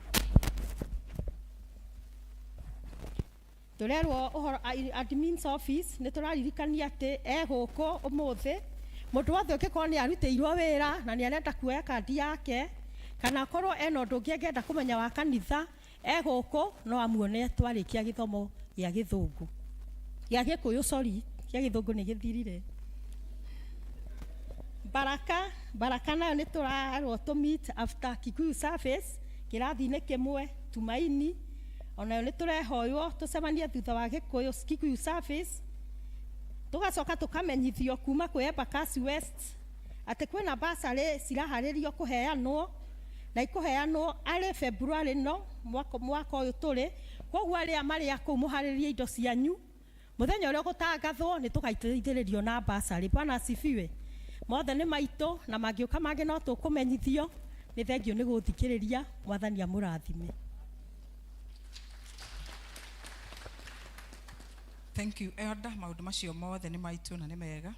Tũrerwo ũhoro admin's office nĩ tũraririkania atĩ e gũkũ ũmũthĩ mũndũ wothe ũngĩkorwo nĩ arutĩirwo wĩra na nĩ arenda kuoya kandi yake kana akorwo ena ũndũ ũngĩ angĩenda kũmenya wa kanitha e gũkũ no amuone twarĩkia gĩthomo gĩa gĩthũngũ gĩa gĩkũyũ, sorry, gĩa gĩthũngũ nĩ gĩthirire. Baraka Baraka nayo nĩ tũrarwo tũ meet after Kikuyu service kĩrathi-inĩ kĩmwe. Tumaini onayo nĩ tũrehoywo tũcemanie thutha wa gĩkũyũ Kikuyu service. Tũgacoka tũkamenyithio kuma kwĩ Embakasi West atĩ kwĩna bursary ciraharĩrio kũheanwo na ikũheanwo arĩ February no mwaka ũyũ tũrĩ. Koguo arĩa marĩ a kũu mũharĩrie indo cianyu mũthenya ũrĩa ũgũtangathwo nĩ tũgaiteithĩrĩrio na bursary. Bwana asifiwe. Mothe nĩ maitũ na mangĩũka mangĩ no tũkũmenyithio. Nĩ thengiũ nĩ gũthikĩrĩria. Mwathani amũrathime. Thank you elder. Maũndũ macio mothe nĩ maitũ na nĩ mega.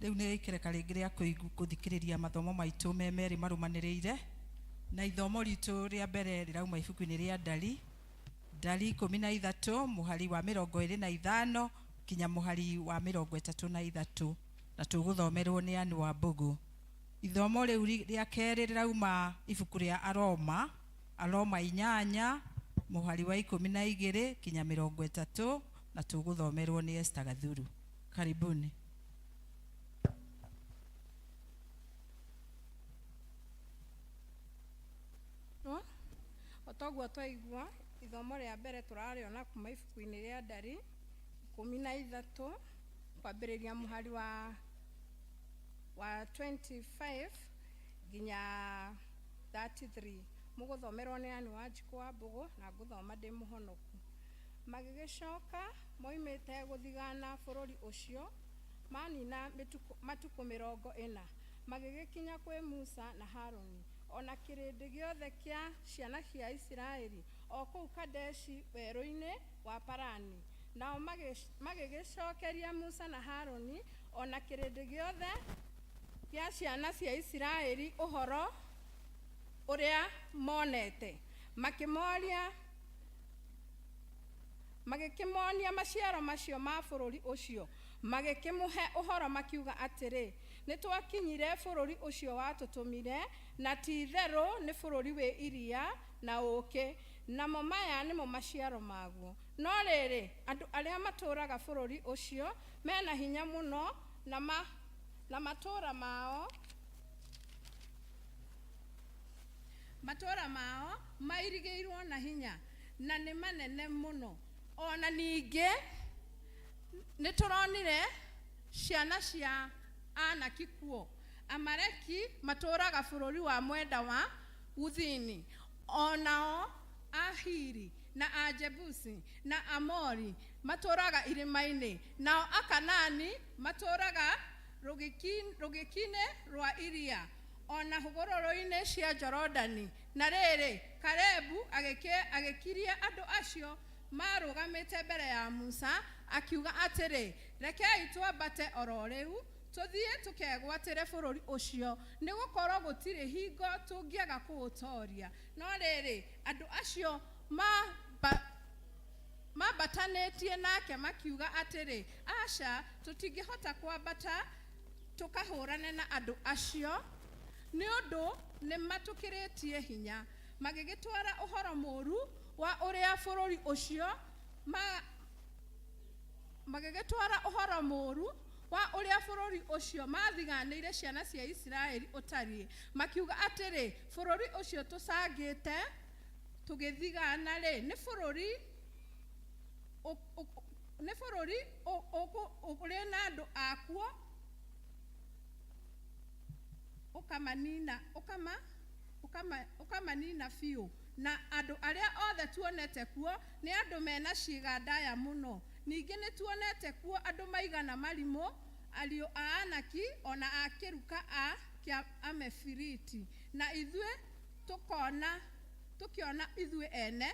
Rĩu nĩ ikereka rĩngĩ rĩa gũthikĩrĩria mathomo maitũ me merĩ marũmanĩrĩire, na ithomo ritũ rĩa mbere rĩrauma ibuku-inĩ rĩa Ndari, Ndari 13 mũhari wa 25 kinya mũhari wa 33, na tũgũthomerwo nĩ Anne wa Mbũgũ. Ithomo rĩu rĩa kerĩ rĩrauma ibuku rĩa Aroma, Aroma 8 mũhari wa 12 kinya 30, na tũgũthomerwo nĩ Esther Gathuru. Karibuni. O toguo twaigua ithomo rĩa mbere tũrarĩona kuma ibuku-inĩ rĩa Ndari 13 kwambĩrĩria mũhari wa 25 nginya 33. Mũgũthomerwo nĩ Anne Wanjikũ wa Mbũgũ na ngũthoma ndĩ mũhonoku. Magĩgĩcoka moimĩte gũthigana bũrũri ũcio manina matukũ 40, magĩgĩkinya kwĩ Musa na Harũni ona kĩrĩndĩ gĩothe kĩa ciana cia Isiraeli o kũu Kadeshi werũ-inĩ wa Parani. Nao magĩgĩcokeria Musa na Harũni ona kĩrĩndĩ gĩothe kĩa ciana cia Isiraeli ũhoro ũrĩa monete, magĩkĩmonia maciaro macio ma bũrũri ũcio, magĩkĩmũhe ũhoro makiuga atĩrĩ, nĩ twakinyire bũrũri ũcio watũtũmire, na ti itherũ nĩ bũrũri wĩ iria na ũũkĩ, namo maya nĩmo maciaro maguo. No rĩrĩ, andũ arĩa matũũraga bũrũri ũcio mena hinya mũno, na matũũra mao mairigĩirwo na hinya na nĩ manene mũno. Ona ningĩ nĩ tũronire ciana cia Anaki kuo. Amaleki matũũraga bũrũri wa mwenda wa Gũthini, onao Ahiri na Ajebusi na Amori matũũraga irĩma-inĩ, nao Akanani matũũraga rũgĩkĩ-inĩ rwa iria O na hũgũrũrũ-inĩ cia Jorodani. Na rĩrĩ, Kalebu agĩkiria andũ acio maarũgamĩte mbere ya Musa, akiuga atĩrĩ, "Rekei twambate oro rĩu, tũthiĩ tũkegwatĩre bũrũri ũcio, nĩ gũkorwo gũtirĩ hingo tũngĩaga kũũtooria." No rĩrĩ, andũ acio mambatanĩtie nake makiuga atĩrĩ, "Aca, tũtingĩhota kwambata tũkahũrane na andũ acio, nĩ ũndũ nĩ matũkĩrĩtie hinya." Magĩgĩtwara ũhoro mũũru wa ũrĩa bũrũri ũcio magĩgĩtwara ũhoro mũũru wa ũrĩa bũrũri ũcio mathiganĩire ciana cia Isiraeli ũtariĩ, makiuga atĩrĩ, "Bũrũri ũcio tũcangĩte tũgĩthigana-rĩ, nĩ bũrũri ũrĩ na andũ akuo ũkamanina ũkamanina biũ, na andũ arĩa othe tuonete kuo nĩ andũ mena ciĩga ndaya mũno. Ningĩ nĩ tuonete kuo andũ maigana marimũ, ariũ a Anaki, o na a kĩruka a kĩa Amefiriti, na ithuĩ tũkona tũkĩona ithuĩ ene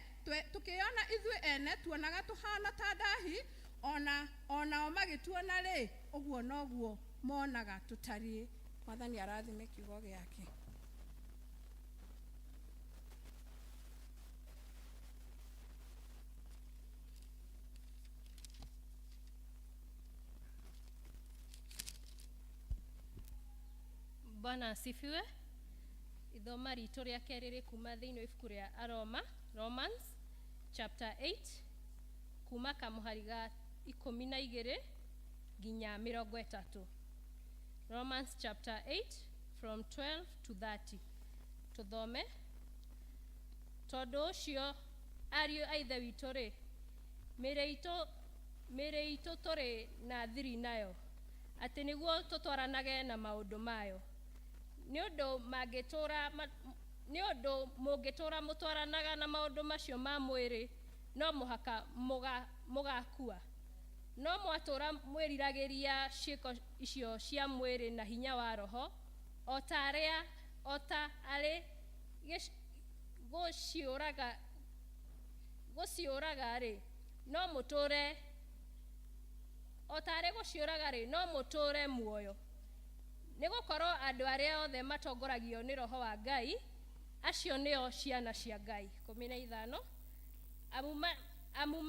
tũkĩona ithuĩ ene tuonaga tũhana ta ndahi, ona onao magĩtuona rĩ, ũguo noguo monaga tũtariĩ." Mwathani arathime kiugo gĩake. Bwana asifiwe. Ithoma ritũ rĩa kerĩ rĩ kuma thĩinĩ wa ibuku rĩa Aroma, Romans chapter 8, kuma kamũhari ga 12 nginya 30. Romans chapter 8 from 12 to 30. Tũthome. Tondũ ũcio, ariũ a Ithe witũ rĩ, mĩĩrĩ itũ tũrĩ na thiri nayo, atĩ nĩguo tũtwaranage na maũndũ mayo. Nĩ ũndũ mũngĩtũũra mũtwaranaga na maũndũ macio ma mwĩrĩ, no mũhaka mũgakua. No mwatũũra mwĩriragĩria ciĩko icio cia mwĩrĩ na hinya wa Roho, o ta arĩ gũciũraga-rĩ, no mũtũũre o ta arĩ gũciũraga-rĩ, no mũtũũre muoyo. Nĩ gũkorwo andũ arĩa othe matongoragio nĩ Roho wa Ngai, acio nĩo ciana cia Ngai. 15. Amu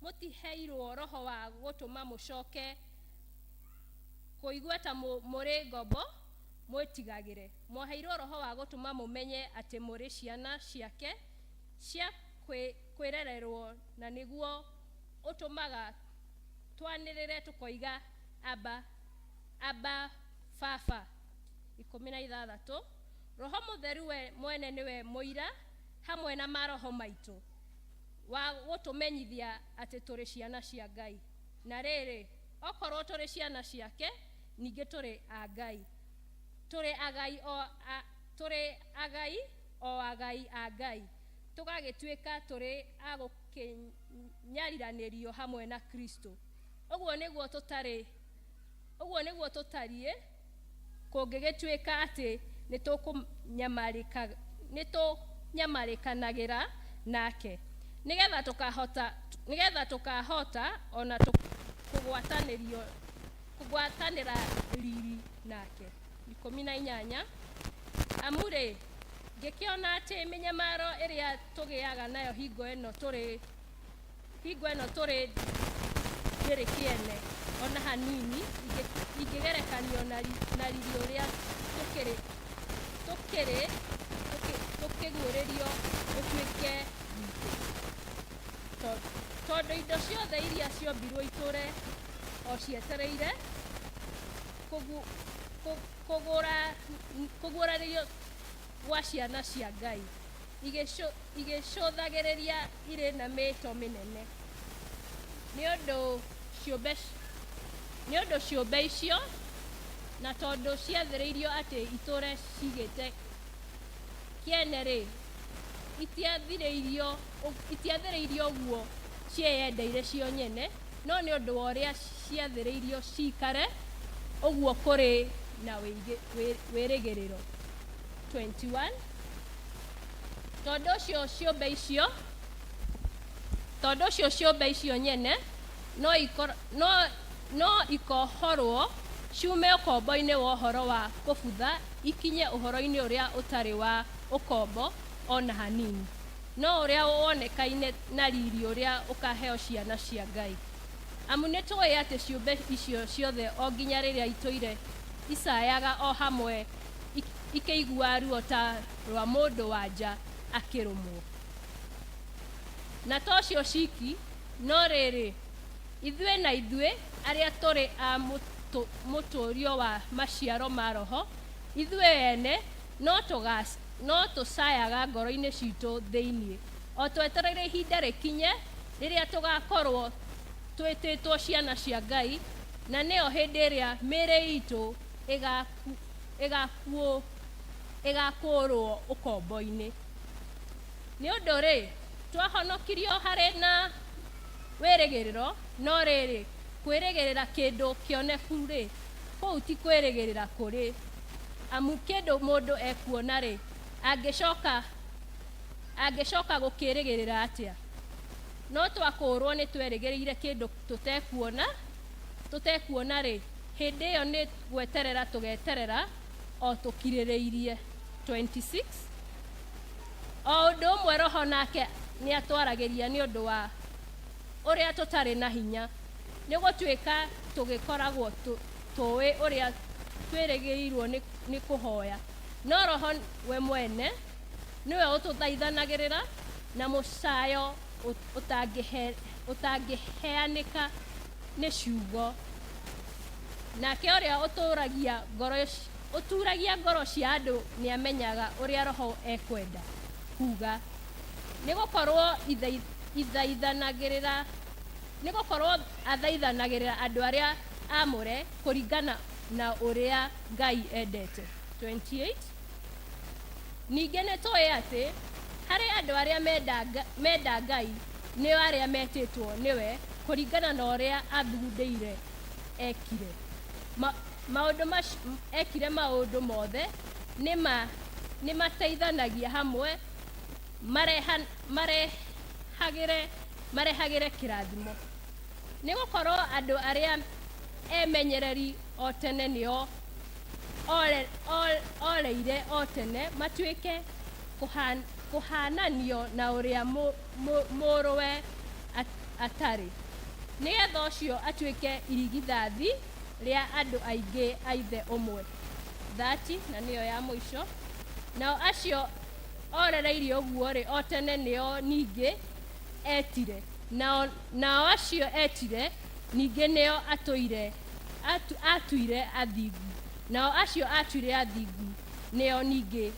mũtiheirwo roho wa gũtũma mũcoke kũigua ta mũrĩ ngombo mwĩtigagĩre. Mwaheirwo roho wa gũtũma mũmenye atĩ mũrĩ ciana ciake cia kwĩrererwo, na nĩguo ũtũmaga twanĩrĩre tũkoiga, "Aba, Aba, Baba." 16. Roho Mũtheru we mwene nĩwe mũira hamwe na maroho maitũ wa gũtũmenyithia atĩ tũrĩ ciana cia Ngai. Na rĩrĩ, okorwo tũrĩ ciana ciake, ningĩ tũrĩ a Ngai, tũrĩ agai o agai a Ngai, tũgagĩtuĩka tũrĩ a gũkĩnyariranĩrio hamwe na Kristo. Ũguo nĩguo tũtariĩ kũngĩgĩtuĩka atĩ nĩtũnyamarĩkanagĩra nake, nĩgetha tũkahota ona kũgwatanĩra riri nake. 18. Amu rĩ, ngĩkĩona atĩ mĩnyamaro ĩrĩa tũgĩaga nayo hingo ĩno tũrĩ ndĩrĩ kĩene ona hanini ingĩgerekanio na riri ũrĩa tũkĩguũrĩrio ũtuĩke witũ. Tondũ indo ciothe iria ciombirwo itũre o cietereire kũguũranĩrio gwa ciana cia Ngai, igĩcũthagĩrĩria irĩ na mĩĩto mĩnene. Nĩ ũndũ ciũmbe icio, na tondũ ciathĩrĩirio atĩ itũũre cigĩte kĩene-rĩ, itiathĩrĩirio ũguo ciĩyendeire cio nyene, no nĩ ũndũ wa ũrĩa ciathĩrĩirio ciikare. Ũguo kũrĩ na wĩrĩgĩrĩro. 21 Tondũ ũcio ciũmbe icio tondũ ũcio ciũmbe icio nyene no ikor, no, no ikohorwo ciume ũkombo-inĩ wa ũhoro wa kũbutha ikinye ũhoro-inĩ ũrĩa ũtarĩ wa ũkombo o na hanini, no ũrĩa wonekaine na riri ũrĩa ũkaheo ciana cia Ngai. Amu nĩtũũĩ atĩ ciũmbe icio ciothe o nginya rĩrĩa itũire icayaga o hamwe ikĩiguaga ruo ta rwa mũndũ-wa-nja akĩrũmwo. Na to cio ciiki, no rĩrĩ, ithuĩ na ithuĩ arĩa tũrĩ a mũtũũrio wa maciaro ma Roho, ithuĩ ene no tũcayaga ngoro-inĩ ciitũ thĩinĩ, o twetereire ihinda rĩkinye rĩrĩa tũgakorũo twĩtĩtwo ciana cia Ngai, na nĩyo hĩndĩ ĩrĩa mĩĩrĩ iitũ ĩgakũũrũo ũkombo-inĩ. Nĩ ũndũ-rĩ, twahonokirio harĩ na wĩrĩgĩrĩro, no rĩrĩ, kwĩrĩgĩrĩra kĩndũ kĩoneku-rĩ, kũu ti kwĩrĩgĩrĩra kũrĩ. Amu kĩndũ mũndũ ekuona-rĩ, angĩcoka angĩcoka gũkĩrĩgĩrĩra atĩa? No twakũũrũo nĩtwerĩgĩrĩire kĩndũ tũtekuona, tũtekuona-rĩ, hĩndĩ ĩo nĩ gweterera tũgeterera o tũkirĩrĩirie. 26 O ũndũ ũmwe Roho nake nĩatwaragĩria nĩ ũndũ wa ũrĩa tũtarĩ na hinya, nĩ gũtuĩka tũgĩkoragwo tũũĩ ũrĩa twĩrĩgĩrĩirũo nĩ kũhoya, no Roho we mwene nĩwe ũtũthaithanagĩrĩra na mũcayo ũtangĩheanĩka nĩ ciugo. Nake ũrĩa ũtũũragia ngoro ũtuuragia ngoro cia andũ nĩamenyaga ũrĩa Roho ekwenda kuuga, nĩ gũkorũo ithaithanagĩrĩra nĩ gũkorũo athaithanagĩrĩra andũ arĩa aamũre kũringana na ũrĩa Ngai endete. 28 Ningĩ nĩtũũĩ atĩ harĩ andũ arĩa menda Ngai, nĩo arĩa metĩtwo nĩwe kũringana na ũrĩa aathugundĩire ekire maũndũ ekire maũndũ mothe nĩmateithanagia hamwe marehagĩre marehagĩre kĩrathimo. Nĩ gũkorũo andũ arĩa emenyereri o tene nĩo oreire o tene matuĩke kũhaananio na ũrĩa mũrũwe atarĩ, nĩgetha ũcio atuĩke irigithathi rĩa andũ aingĩ a ithe ũmwe. 30 na nĩyo ya mũico. Nao acio orereirie ũguo-rĩ, o tene nĩo ningĩ etire, nao, nao acio etire ningĩ nĩo atũire atuire athingu, nao acio atuire athingu nĩo ningĩ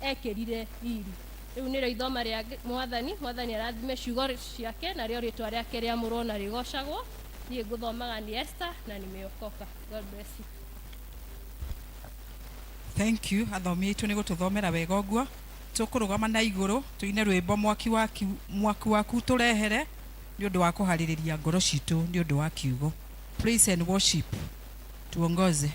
ekĩrire riri. Rĩu nĩrĩo ithoma rĩa Mwathani. Mwathani arathime ciugo ciake, narĩo rĩtwa rĩake rĩamũrwo na rĩgocagwo. Niĩ ngũthomaga nĩ Esther na nimeokoka. God bless you. Thank you athomi aitũ nĩ gũtũthomera wega ũguo. Tũkũrũgama na igũrũ tũine rwĩmbo mwaki waku, mwaki waku tũrehere nĩ ũndũ wa kũharĩrĩria ngoro citũ nĩ ũndũ wa kiugo. Praise and worship tuongoze.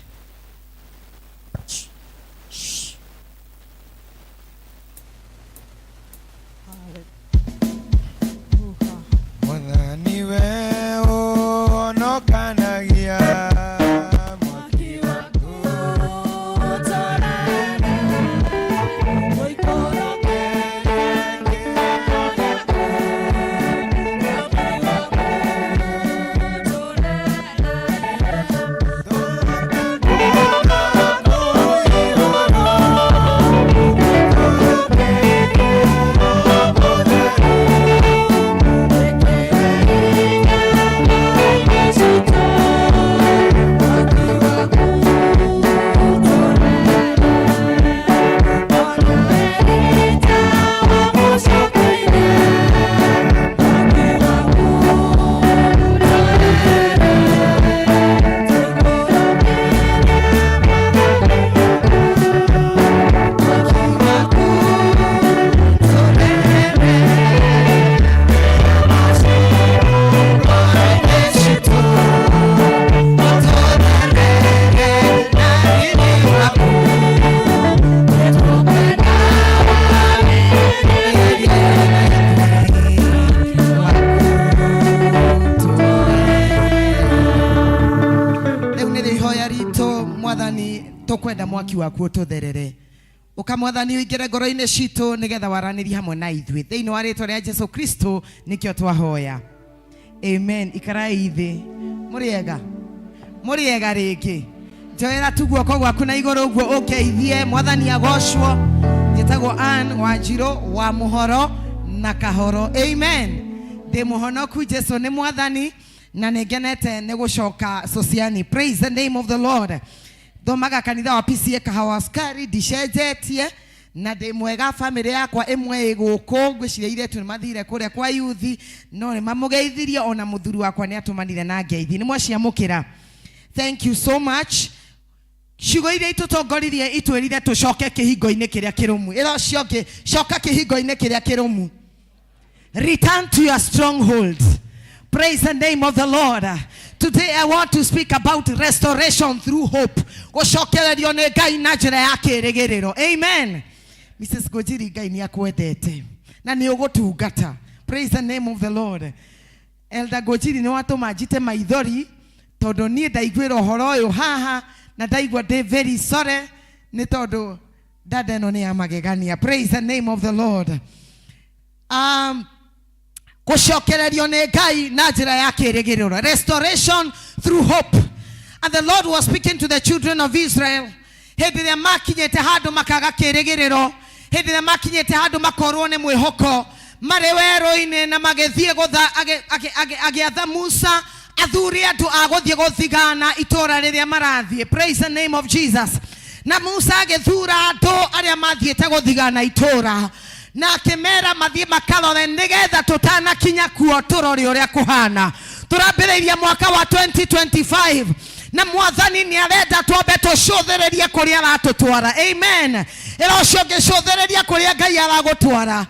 Mwathani we ũhonokanagia mwaki waku Mwaki waku ũtũtherere. Ũka Mwathani ũingĩre ngoro-inĩ citũ nĩgetha waranĩrie hamwe na ithuĩ. Thĩinĩ wa rĩtwa rĩa Jesu Kristo nĩkĩo twahoya. Amen. Ikarai thĩ. Mũrĩ ega? Mũrĩ ega rĩngĩ? Njoera tu guoko gwaku na igũrũ ũguo ũngeithie. Mwathani agocwo. Njĩtagwo Ann Wanjirũ wa Mũhoro na Kahoro. Amen. Ndĩ mũhonoku, Jesu nĩ Mwathani, na nĩ ngenete nĩ gũcoka Sociani. Praise the name of the Lord. Thomaga kanitha wa PCA Kahawa Sukari, ndicenjetie na ndĩ mwega. Bamĩrĩ yakwa ĩmwe ĩ gũkũ, ngwĩciria irĩtu nĩ mathire kũrĩa kwa yuthi, no nĩ mamũgeithirie. Ona mũthuri wakwa nĩ atũmanire na ngeithi, nĩ mwaciamũkĩra. Thank you so much. Ciugo iria itũtongoririe itwĩrire tũcoke kĩhingo-inĩ kĩrĩa kĩrũmu. Ĩra ũcio ũngĩ, coka kĩhingo-inĩ kĩrĩa kĩrũmu. Return to your stronghold. Praise the name of the Lord. Today I want to speak about restoration through hope. Gũcokererio nĩ Ngai na njĩra ya kĩĩrĩgĩrĩro. Amen. Mrs. Ngũnjiri, Ngai nĩ akwendete na nĩ ũgũtungata. Praise the name of the Lord. Elder Ngũnjiri, nĩ watũma njite maithori tondũ niĩ ndaiguĩra ũhoro ũyũ haha na ndaigua ndĩ very sorry nĩ tondũ dada ĩno nĩ ya magegania. Praise the name of the Lord. Gũcokererio nĩ Ngai na njĩra ya kĩĩrĩgĩrĩro, restoration through hope. And the Lord was speaking to the children of Israel hĩndĩ ĩrĩa makinyĩte handũ makaga kĩĩrĩgĩrĩro, hĩndĩ ĩrĩa makinyĩte handũ makorwo nĩ mwĩhoko marĩ werũ-inĩ, na magĩthiĩ gũtha agĩatha Musa athure andũ a gũthiĩ gũthigana itũũra rĩrĩa marathiĩ. Praise the name of Jesus. Na Musa agĩthura andũ arĩa mathiĩte gũthigana itũũra na akĩmera mathiĩ makarore nĩgetha tũtanakinya kuo tũrore ũrĩa kũhana. Tũrambĩrĩirie mwaka wa 2025 na Mwathani nĩ arenda twambe tũcũthĩrĩrie kũrĩa aratũtwara. Amen. Ĩra ũcio ũngĩ, cũthĩrĩria kũrĩa Ngai aragũtwara.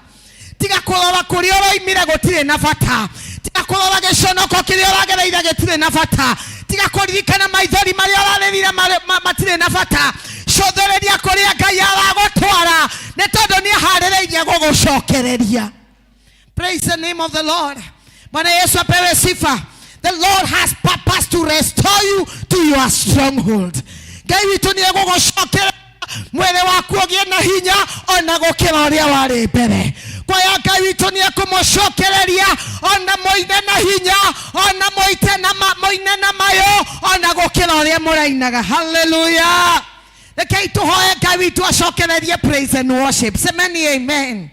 Tiga kũrora kũrĩa ũroimire, gũtirĩ na bata. Tiga kũrora gĩconoko kĩrĩa ũragereire, gĩtirĩ na bata. Tiga kũririkana maithori marĩa ũrarĩrire, matirĩ na bata. Cũthĩrĩria kũrĩa Ngai aragũtwara nĩ tondũ nĩ aharĩrĩirie gũgũcokereria. Praise the name of the Lord. Bwana Yesu apewe sifa. The Lord has purpose to restore you to your stronghold. Ngai witũ nĩ egũgũcokereria mwĩrĩ waku ũgĩe na hinya ona gũkĩra ũrĩa warĩ mbere. Kwaya, Ngai witũ nĩ ekũmũcokereria ona mũine na hinya, ona mũite na mũine na mayũ ona gũkĩra ũrĩa mũrainaga. Haleluya. Rekei tũhoe Ngai witũ acokererie praise and worship. Semeni amen.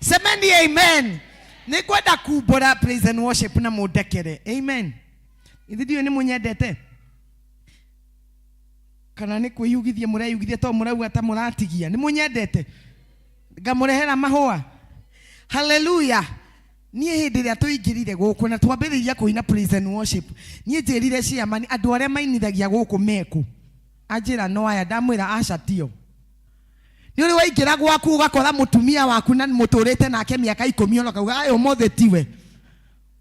Semeni amen. Nĩ ngwenda kumbũra praise and worship na mũndekere. Amen. Ithuĩ ndiũĩ nĩ mũnyendete kana nĩ kwĩyugithia mũreyugithia tondũ mũrauga ta mũratigia. Nĩ mũnyendete, ngamũrehera mahũa. Haleluya. Niĩ hĩndĩ ĩrĩa tũingĩrire gũkũ na twambĩrĩria kũina praise and worship, niĩ njĩrire chairman, andũ arĩa mainithagia gũkũ meku? Anjĩra no aya. Ndamwĩra aca, tio. Nĩ ũrĩ waingĩra gwaku ũgakora mũtumia waku na mũtũrĩte nake mĩaka 10, ona kauga aya ũmũthĩ tiwe,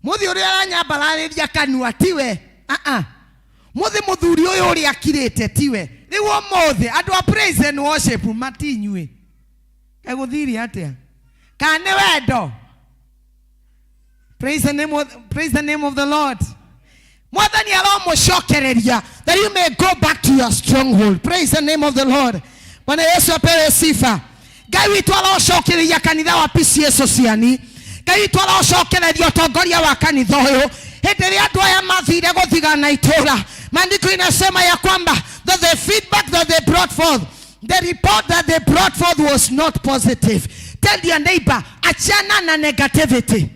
mũthĩ ũrĩa aranyambararĩria kanua tiwe, aa mũthĩ mũthuri ũyũ ũrĩa akirĩte tiwe. Rĩu ũmũthĩ andũ a praise and worship matinyuĩ. Kaĩ gũthire atĩa? Kana nĩ wendo? Praise the name of the Lord. Mwathani aromũcokereria that you may go back to your stronghold. Praise the name of the Lord. Bwana Yesu apewe sifa. Ngai witũ arocokereria kanitha wa PCA Sociani. Ngai witũ arocokereria ũtongoria wa kanitha ũyũ. Hĩndĩ ĩrĩa andũ aya mathire gũthigana itũũra, maandiko inasema ya kwamba that the feedback that they brought forth, the report that they brought forth was not positive. Tell your neighbor, achana na negativity.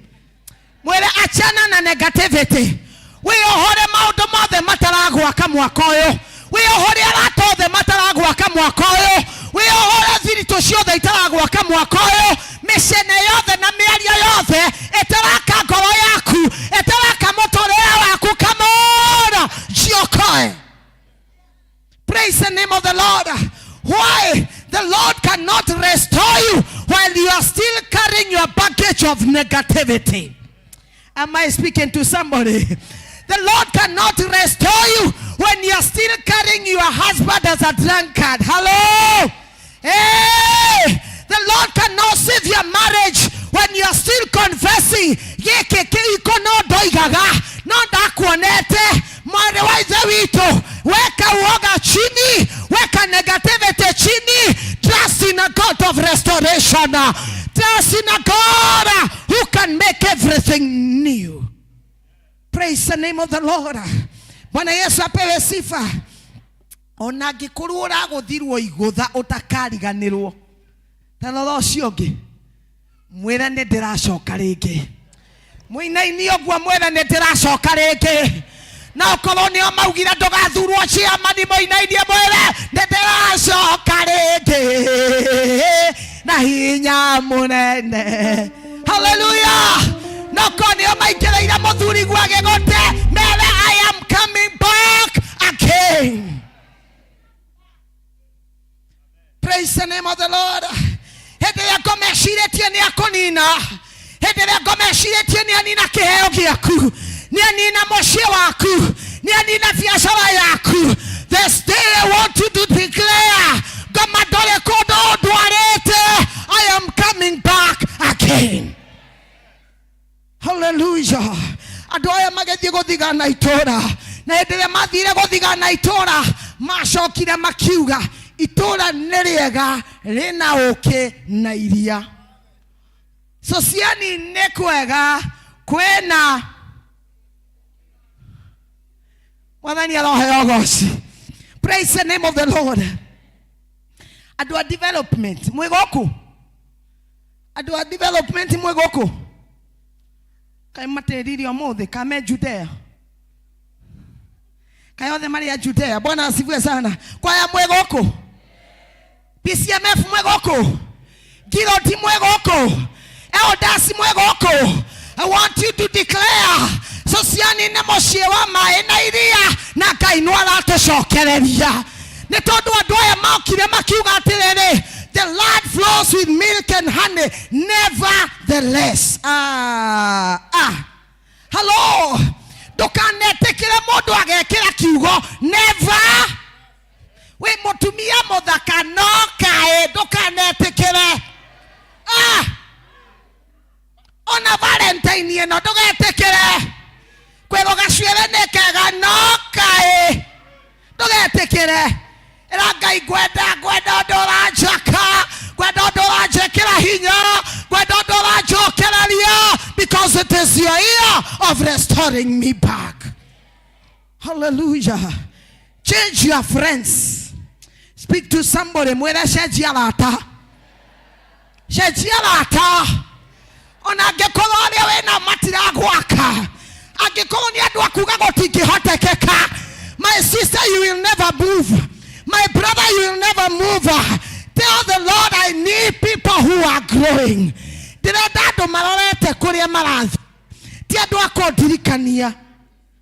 Mwĩre, achana na negativity. Wĩohore maũndũ mothe mataragwaka mwaka ũyũ. Wĩohore arata othe mataragwaka mwaka ũyũ. Wĩohore thiritũ ciothe itaragwaka mwaka ũyũ, mĩcene yothe na mĩario yothe ĩtaraka ngoro yaku, ĩtaraka mũtũrĩre waku. Come on, jiokoe. Praise the name of the Lord. Why? The Lord cannot restore you while you are still carrying your baggage of negativity. Am I speaking to somebody? The Lord cannot restore you when you are still carrying your husband as a drunkard. Hello? Hey! The Lord cannot save your marriage when you are still confessing, gĩkĩ kĩhiko no ndoigaga no ndakuonete. Mwarĩ wa ithe witũ, weka uoga chini, weka negativity chini. Trust in a God of restoration. Trust in a God who can make everything new. Praise the name of the Lord. Bwana Yesu apewe sifa. Ona angĩkorwo ũragũthirwo igũtha ũtakariganĩrwo, ta rora ũcio ũngĩ, mwĩre nĩ ndĩracoka rĩngĩ. Mũinaini ũguo, mwĩre nĩ ndĩracoka rĩngĩ. Na ũkorwo nĩo maugire ndũgathurwo ciamani, mũinainie mwĩre nĩ ndĩracoka rĩngĩ na hinya mũnene. Haleluya! Na ũkorwo nĩo maingĩrĩire mũthuri guo agĩgũte, mere I am coming back again. Praise the name of the Lord. Hĩndĩ ĩrĩa ngoma ĩcirĩtie nĩ akũnina, hĩndĩ ĩrĩa ngoma ĩcirĩtie nĩ anina kĩheo gĩaku, nĩ anina mũciĩ waku, nĩ anina biacara yaku, this day I want you to declare, ngoma ndũrĩ kũndũ ũndwarĩte, I am coming back again. Haleluya! Andũ aya magĩthiĩ gũthigana itũũra, na hĩndĩ ĩrĩa mathire gũthigana itũũra, macokire makiuga itũũra nĩ rĩega, rĩna ũkĩ na iria. Sociani nĩ kwega, kwĩna Mwathani aroheo ũgoci. Praise the name of the Lord. Andũ a development mwĩ gũkũ? Andũ a development mwĩ gũkũ? Kaĩ matĩririe ũmũthĩ kame Judea? Kaĩ othe marĩ a Judea? Bwana asifiwe sana. Kwaya mwĩ gũkũ? PCMF mwĩ gũkũ? Giroti mwĩ gũkũ? Elders mwĩ gũkũ? I want you to declare, Sociani nĩ mũciĩ wa maĩ na iria, na Ngai no aratũcokereria, nĩ tondũ andũ aya mokire makiuga atĩrĩrĩ, the land flows with milk and honey nevertheless. Ah, ah. Hello, ndũkanetĩkĩre mũndũ agekĩra kiugo never. Wĩ mũtumia mũthaka, no kaĩ ndũkanetĩkĩre. Ah! Ona Valentine ĩno ndũgetĩkĩre kwĩrwo gacuĩrĩ nĩ kega, no kaĩ ndũgetĩkĩre. Ĩra Ngai, ngwenda, ngwenda ũndũ ũranjaka, ngwenda ũndũ ũranjĩkĩra hinya, ngwenda ũndũ ũranjokereria, because it is your year of restoring me back. Hallelujah. Change your friends. Speak to somebody, mwĩre cenjia arata, cenjia arata. Ona angĩkorwo arĩa wĩna matiragwaka, angĩkorwo nĩ andũ akuga gũtingĩhotekeka, my sister, you will never move. My brother, you will never move. Tell the Lord, I need people who are growing. Ndĩrenda andũ marorete kũrĩa marathiĩ, ti andũ a kũndirikania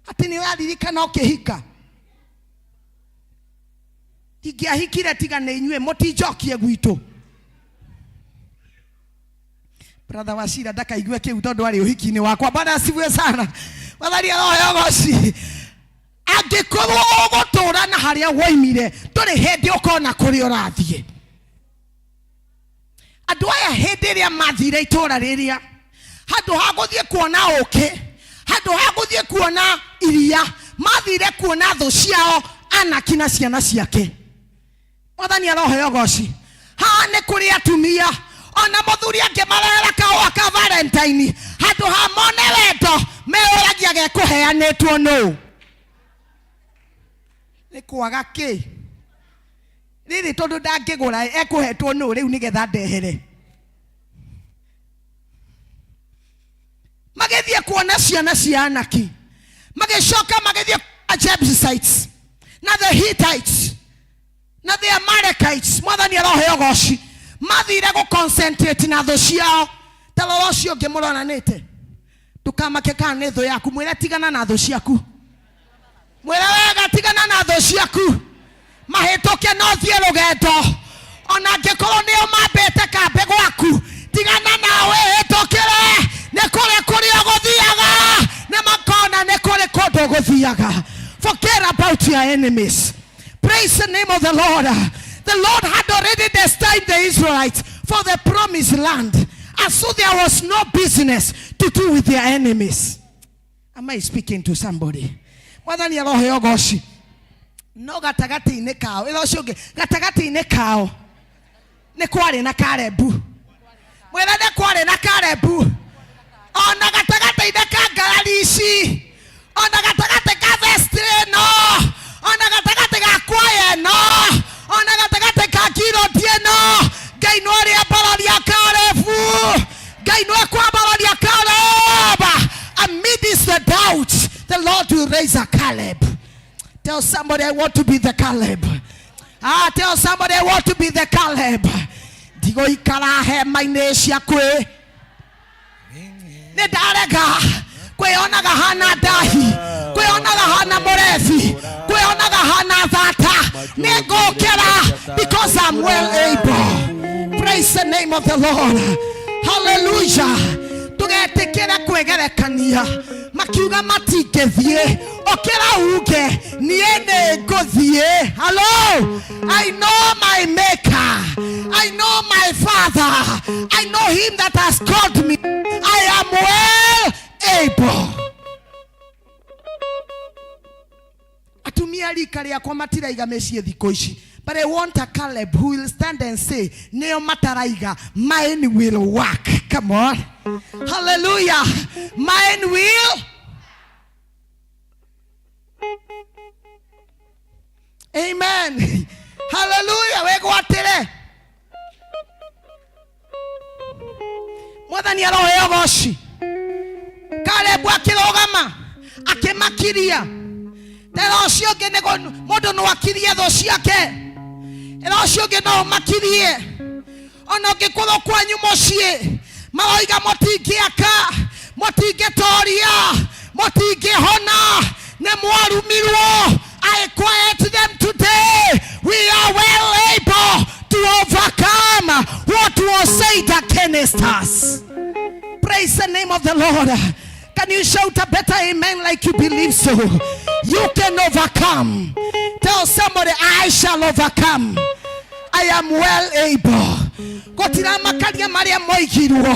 atĩ nĩ ũraririkana ũkĩhika. Ingĩahikire tiga nĩ inyuĩ, mũtinjokie gwitũ. Brother Wachira ndakaigue kĩu tondũ arĩ ũhiki-inĩ wakwa. Bwana asifiwe sana. Mwathani aroheo ũgoci. Angĩkorwo ũgũtũra na harĩa woimire, ndũrĩ hĩndĩ ũkona kũrĩa ũrathiĩ. Andũ aya hĩndĩ ĩrĩa mathire itũũra rĩrĩa, handũ ha gũthiĩ kuona ũkĩ, handũ ha gũthiĩ kuona iria, mathire kuona thũ ciao, Anaki na ciana ciake. Mwathani aroheo ũgoci. Haha nĩ kũrĩ atumia, ona mũthuri angĩmarehera kahũa ka Valentine, handũ ha mone wendo, meyũragia gekũheanĩtwo nũ. Nĩ kwaga kĩ rĩrĩ, tondũ ndangĩgũra, ekũhetwo nũ rĩu nĩgetha ndehere? Magĩthiĩ kuona ciana cia Anaki, magĩcoka magĩthiĩ kuona Jebusites na the Hittites na the Amalekites. Mwathani aroheo ũgoci. Mathire gũ concentrate na thũ ciao. Ta rora ũcio ũngĩ mũronanĩte, ndũkamake kana nĩ thũ yaku, mwĩre tigana na thũ ciaku. Mwĩre wega, tigana na thũ ciaku, mahĩtũke no thiĩ rũgendo. Ona angĩkorwo nĩo mambĩte kambĩ gwaku, tigana nawe, hĩtũkĩre. Nĩ kũrĩ kũrĩa ũgũthiaga, nĩ makona nĩ kũrĩ kũndũ ũgũthiaga. Forget about your enemies. Praise the name of the Lord. The Lord had already destined the Israelites for the promised land, and so there was no business to do with their enemies. Am I speaking to somebody? Mwathani aroheo goci. No gatagatĩ-inĩ kao, ĩra ũcio ũngĩ, gatagatĩ-inĩ kao nĩ kwarĩ na Kalebu. Mwĩre nĩ kwarĩ na Kalebu. Ona gatagatĩ-inĩ ka ngarari ici, ona gatagatĩ ka vestry ĩno, ona gatagatĩ ga kwaya ĩno, ona gatagatĩ ka kiroti ĩno, Ngai no arĩambararia Kalebu. Ngai no ekwambararia Caleb. Amidst the doubt, the Lord will raise a Caleb. Tell somebody, I want to be the Caleb. Ah, tell somebody, I want to be the Caleb. Ndigoikara hema-inĩ cia kwĩ nĩ ndarega kwĩonaga hana ndahi, kwĩonaga hana mũrebi, kwĩonaga hana thata. Nĩ ngũkĩra because I'm well able. Praise the name of the Lord. Hallelujah. Tũgetĩkĩre kwĩgerekania. Makiuga matingĩthiĩ, ũkĩra uge niĩ nĩ ngũthiĩ. Hello, I know my maker, I know my father, I know him that has called me. I am well able. Atumia rika rĩakwa matiraiga mĩciĩ thikũ ici, but I want a Caleb who will stand and say, nĩo mataraiga, mine will work. Come on. Hallelujah. Mine will. Amen. Hallelujah. Wĩgwatĩre. Mwathani aroheo goci. Kalebu akĩrũgama akĩmakiria. Tera ũcio ũngĩ nĩguo mũndũ no akirie thũ ciake. Ĩra ũcio ũngĩ no ũmakirie. Ona ũngĩkorwo kwanyu mũciĩ maroiga mũtingĩaka, mũtingĩtoria, mũtingĩhona, nĩ mwarumirwo. I quiet them today. We are well able to overcome what was said against us. Praise the name of the Lord. Can you shout a better amen like you believe so? You can overcome. Tell somebody, I shall overcome. I am well able. Gũtiramakania marĩa moigirwo,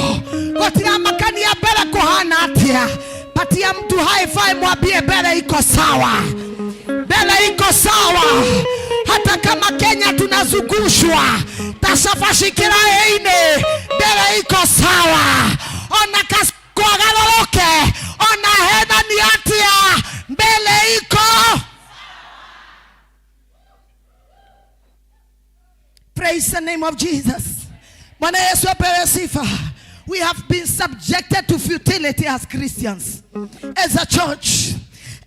gũtiramakania mbere kũhana atĩa. Patia mtu high five, mwambie mbele iko sawa, mbele iko sawa. Hata kama Kenya tunazungushwa tasafashikira eine, mbele iko sawa. Ona kaswagaroroke, ona hena ni atia, mbele iko. Praise the name of Jesus. Bwana Yesu apewe sifa. We have been subjected to futility as Christians, as a church,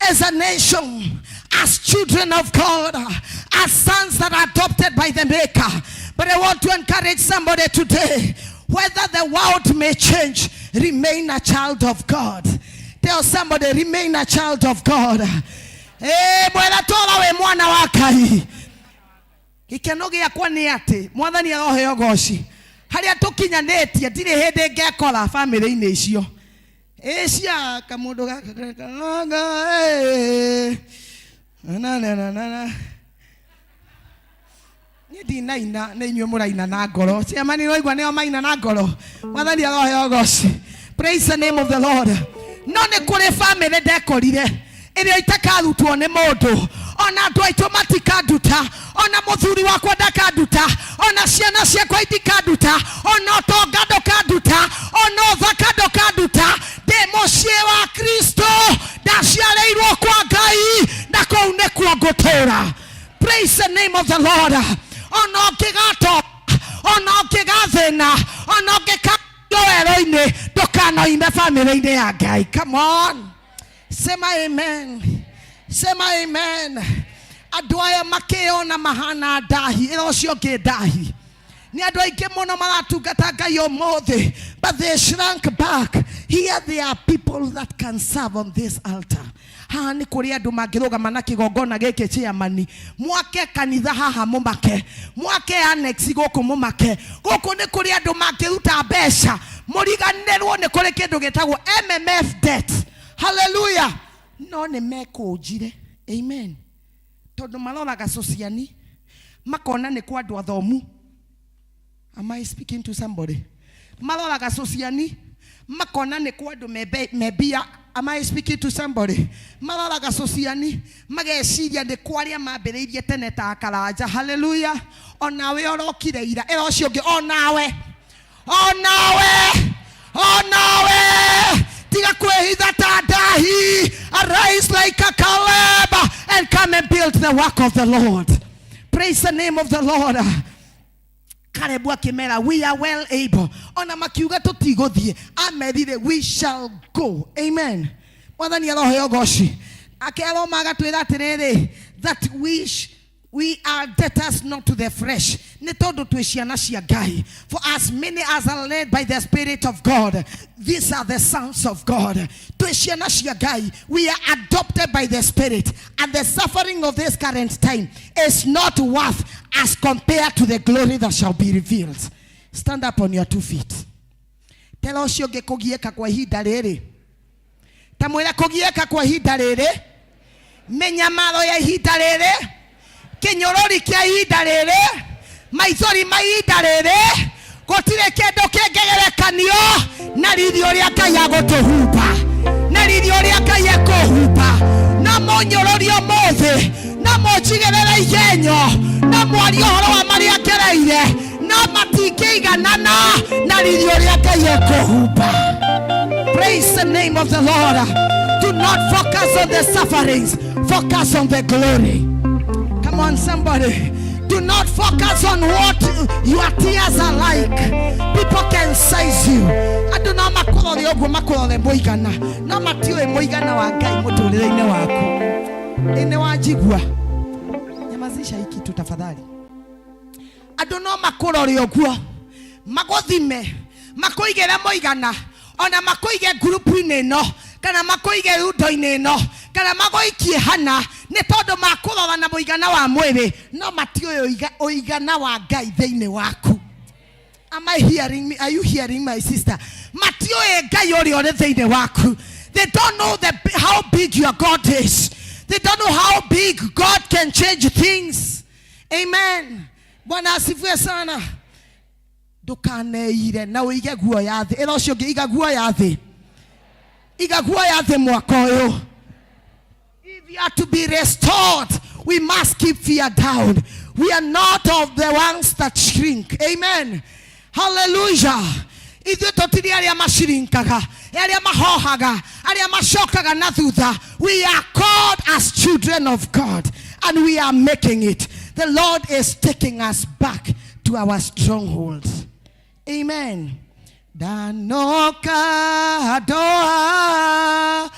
as a nation, as children of God, as sons that are adopted by the Maker. But I want to encourage somebody today, whether the world may change, remain a child of God. Tell somebody, remain a child of God. Eh, mwera tora we mwana wa Ngai. Gĩkeno gĩakwa nĩ atĩ mwathani aroheo goci. Harĩa tũkinyanĩtie ndirĩ hĩndĩ ngekora bamĩrĩ-inĩ icio. Ĩ cia kamũndũ gaka kareka, na na na na na. Niĩ ndinaina, nĩ inyuĩ mũraina na ngoro. Ciamani ũraigua nĩo maina na ngoro. Mwathani aroheo goci. Praise the name of the Lord. No nĩ kũrĩ bamĩrĩ ndekorire ĩrĩa itakarutwo nĩ mũndũ. Ona andũ aitũ matikanduta, ona mũthuri wakwa ndakanduta, ona ciana ciakwa itikanduta, ona ũtonga ndũkanduta, ona ũthaka ndũkanduta. Ndĩ mũciĩ wa Kristo, ndaciarĩirwo kwa Ngai, na kũu nĩkuo ngũtũũra. Praise the name of the Lord. Ona ũngĩgatonga, ona ũngĩgathĩna, ona ũngĩka werũ-inĩ, ndũkanoime bamĩrĩ-inĩ ya Ngai. Come on. Sema amen. Sema amen. Andũ aya makĩona mahana ndahi, ĩra ũcio ũngĩ ndahi. Nĩ andũ aingĩ mũno maratungata Ngai ũmũthĩ, but they shrank back. Here there are people that can serve on this altar. Haha nĩ kũrĩ andũ mangĩrũgama na kĩgongona gĩkĩ chairman. Mwake kanitha haha mũmake, mwake annex gũkũ mũmake. Gũkũ nĩ kũrĩ andũ mangĩruta mbeca, mũriganĩrwo nĩ kũrĩ kĩndũ gĩtagwo MMF debt. Hallelujah. No nĩ mekũnjire. Amen. Tondũ maroraga sociani, makona nĩ kwa andũ athomu. Am I speaking to somebody? Maroraga sociani, makona nĩ kwa andũ mebia Am I speaking to somebody? Maroraga cũciani mageciria nĩ kwa arĩa mambĩrĩirie tene ta karanja. Haleluya. Onawe ũrokire ira, ĩra ũcio ũngĩ onawe, onawe, onawe, tiga kwĩhitha ta ndahi. Arise like a Caleb and come and build the work of the Lord. Praise the name of the Lord. Kalebu akĩmera, we are well able. Ona makiuga tũtigũthiĩ, amerire we shall go. Amen. Mwathani aroheo goci. Akeroma agatwĩra atĩrĩrĩ, that we are debtors not to the flesh, nĩ tondũ twĩ ciana cia Ngai. For as many as are led by the Spirit of God, these are the sons of God. Twĩ ciana cia Ngai. We are adopted by the Spirit, and the suffering of this current time is not worth as compared to the glory that shall be revealed. Stand up on your two feet. Tera ũcio ũngĩ kũgiĩka kwa ihinda rĩrĩ, ta mwĩre kũgiĩka kwa ihinda rĩrĩ, mĩnyamaro ya ihinda rĩrĩ, kĩnyũrũri kĩa ihinda rĩrĩ, maithori ma ihinda rĩrĩ, gũtirĩ kĩndũ kĩngĩgerekanio na riri ũrĩa Ngai agũtũhumba, na riri ũrĩa Ngai ekũhumba. No mũnyũrũri ũmũthĩ, no mũnjigĩrĩre igenyo, no mwarie ũhoro wa marĩa ngereire, no matingĩiganana na riri ũrĩa Ngai ekũhumba. Praise the name of the Lord. Do not focus on the sufferings, focus on the glory. Come on, somebody. Do not focus on what your tears are like. People can size you. Andũ no makũrore ũguo, makũrore mũigana, no matiũĩ mũigana wa Ngai mũtũrĩre-inĩ waku. Ĩ nĩ wanjigua? Nyamazisha hii kitu tafadhali. Andũ no makũrore ũguo, magũthime, makũigĩre mũigana, ona makũige ngurubu-inĩ ĩno, kana makũige rundo-inĩ ĩno, kana magũikie hana, nĩ tondũ makũrora na mũigana wa mwĩrĩ, no matiũĩ ũigana wa Ngai thĩinĩ waku. Am I hearing me? Are you hearing my sister? Matiũĩ Ngai ũrĩa ũrĩ thĩinĩ waku. They don't know how big your God is. They don't know how big God can change things. Amen. Bwana asifiwe sana. Ndũkaneire na ũige guoya thĩ. Ĩra ũcio ũngĩ, iga guoya thĩ. Iga guoya thĩ mwaka ũyũ. If you are to be restored, we must keep fear down. We are not of the ones that shrink. Amen. Hallelujah. Ithuĩ tũtirĩ arĩa macirinkaga, arĩa mahohaga, arĩa macokaga na thutha. We are called as children of God, and we are making it. The Lord is taking us back to our strongholds. Amen. Ndanoka ndoa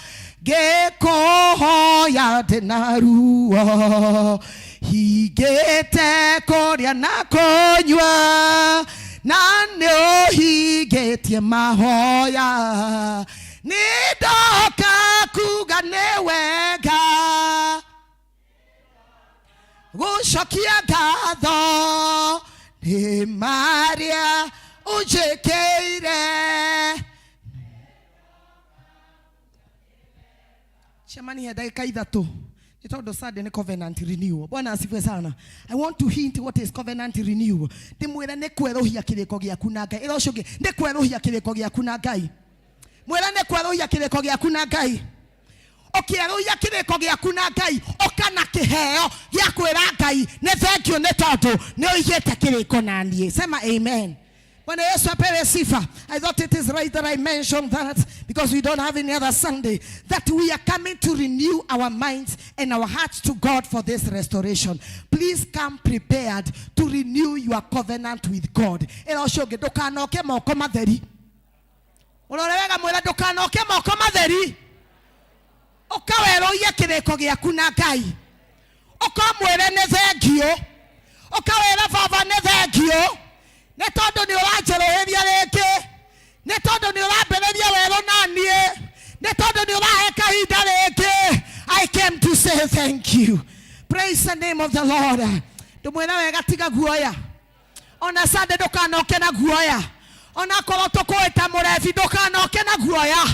ngĩkũhoya ndĩna ruo, hingĩte kũrĩa na kũnyua, na nĩũhingĩtie mahoya. Nĩ ndoka kuga nĩ wega gũcokia ngatho nĩ marĩa ũnjĩkĩire. Cemania ndagĩka ithatũ nĩ tondũ Sunday nĩ covenant renewal. Bwana asifiwe sana. I want to hint what is covenant renewal. Ndĩmwĩre nĩ kwerũhia kĩrĩko gĩaku na Ngai. Ĩra ũcio ũngĩ, nĩ kwerũhia kĩrĩko gĩaku na Ngai. Mwĩre nĩ kwerũhia kĩrĩko gĩaku na Ngai. Ũkĩerũhia kĩrĩko gĩaku na Ngai, ũka na kĩheo gĩa kwĩra Ngai nĩ thank you nĩ tondũ nĩ ũigĩte kĩrĩko na niĩ. Sema amen. Bwana Yesu apewe sifa. I thought it is right that I mentioned that because we don't have any other Sunday. That we are coming to renew our minds and our hearts to God for this restoration. Please come prepared to renew your covenant with God. Ĩra ũcio ũngĩ, ndũkanoke moko matheri. Ũrore wega, mwĩre ndũkanoke moko matheri. Ũkawerũhie kĩrĩko gĩaku na Ngai. Ũkamwĩre nĩ thengio. Ũkawĩra baba nĩ thengio. Nĩ tondũ nĩ ũranjerũhĩria rĩngĩ. Nĩ tondũ nĩ ũrambĩrĩria werũ na niĩ. Nĩ tondũ nĩ ũrahe kahinda rĩngĩ. I came to say thank you. Praise the name of the Lord. Ndũmwĩre wega, tiga guoya. Ona Sunday ndũkanoke na guoya. Ona korwo tũkũĩ ta mũrebi, ndũkanoke na guoya.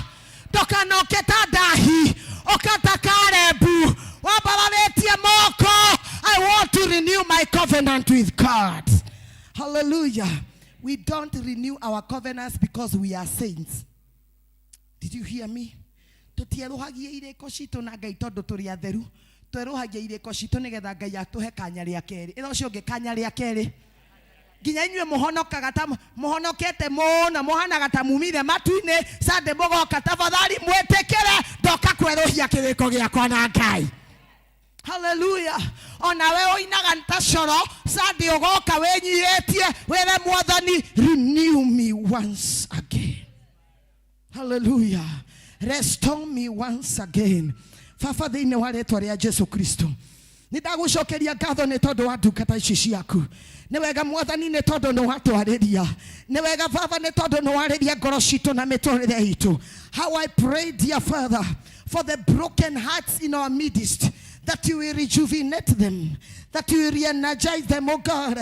Ndũkanoke ta ndahi. Ũka ta Karebu. Wambararĩtie moko. I want to renew my covenant with God. Hallelujah. We don't renew our covenants because we are saints. Did you hear me? Tũtierũhagia irĩko citũ na Ngai tondũ tũrĩ atheru. Twerũhagia irĩko citũ nĩgetha Ngai atũhe kanya rĩa kerĩ. Ĩra ũcio ũngĩ kanya rĩa kerĩ. Nginya inyuĩ mũhonokaga ta mũhonokete mũno mũhanaga ta mumire matu-inĩ Sunday mũgoka tafadhali mwĩtĩkĩre ndoka kwerũhia kĩrĩko gĩakwa na Ngai. Haleluya. Onawe ũinaga ta coro Sunday ũgoka wĩnyihĩtie wĩre mwathani renew me once again. Haleluya. Restore me once again. Baba thĩinĩ wa rĩtwa rĩa Jesu Kristo. Nĩ ndagũcokeria ngatho nĩ tondũ wa ndungata ici ciaku. Nĩ wega mwathani nĩ tondũ nĩ watwarĩria. Nĩ wega baba nĩ tondũ nĩ warĩria ngoro citũ na mĩtũrĩre itũ. How I pray dear Father for the broken hearts in our midst, that you will rejuvenate them, that you will re-energize them, oh God,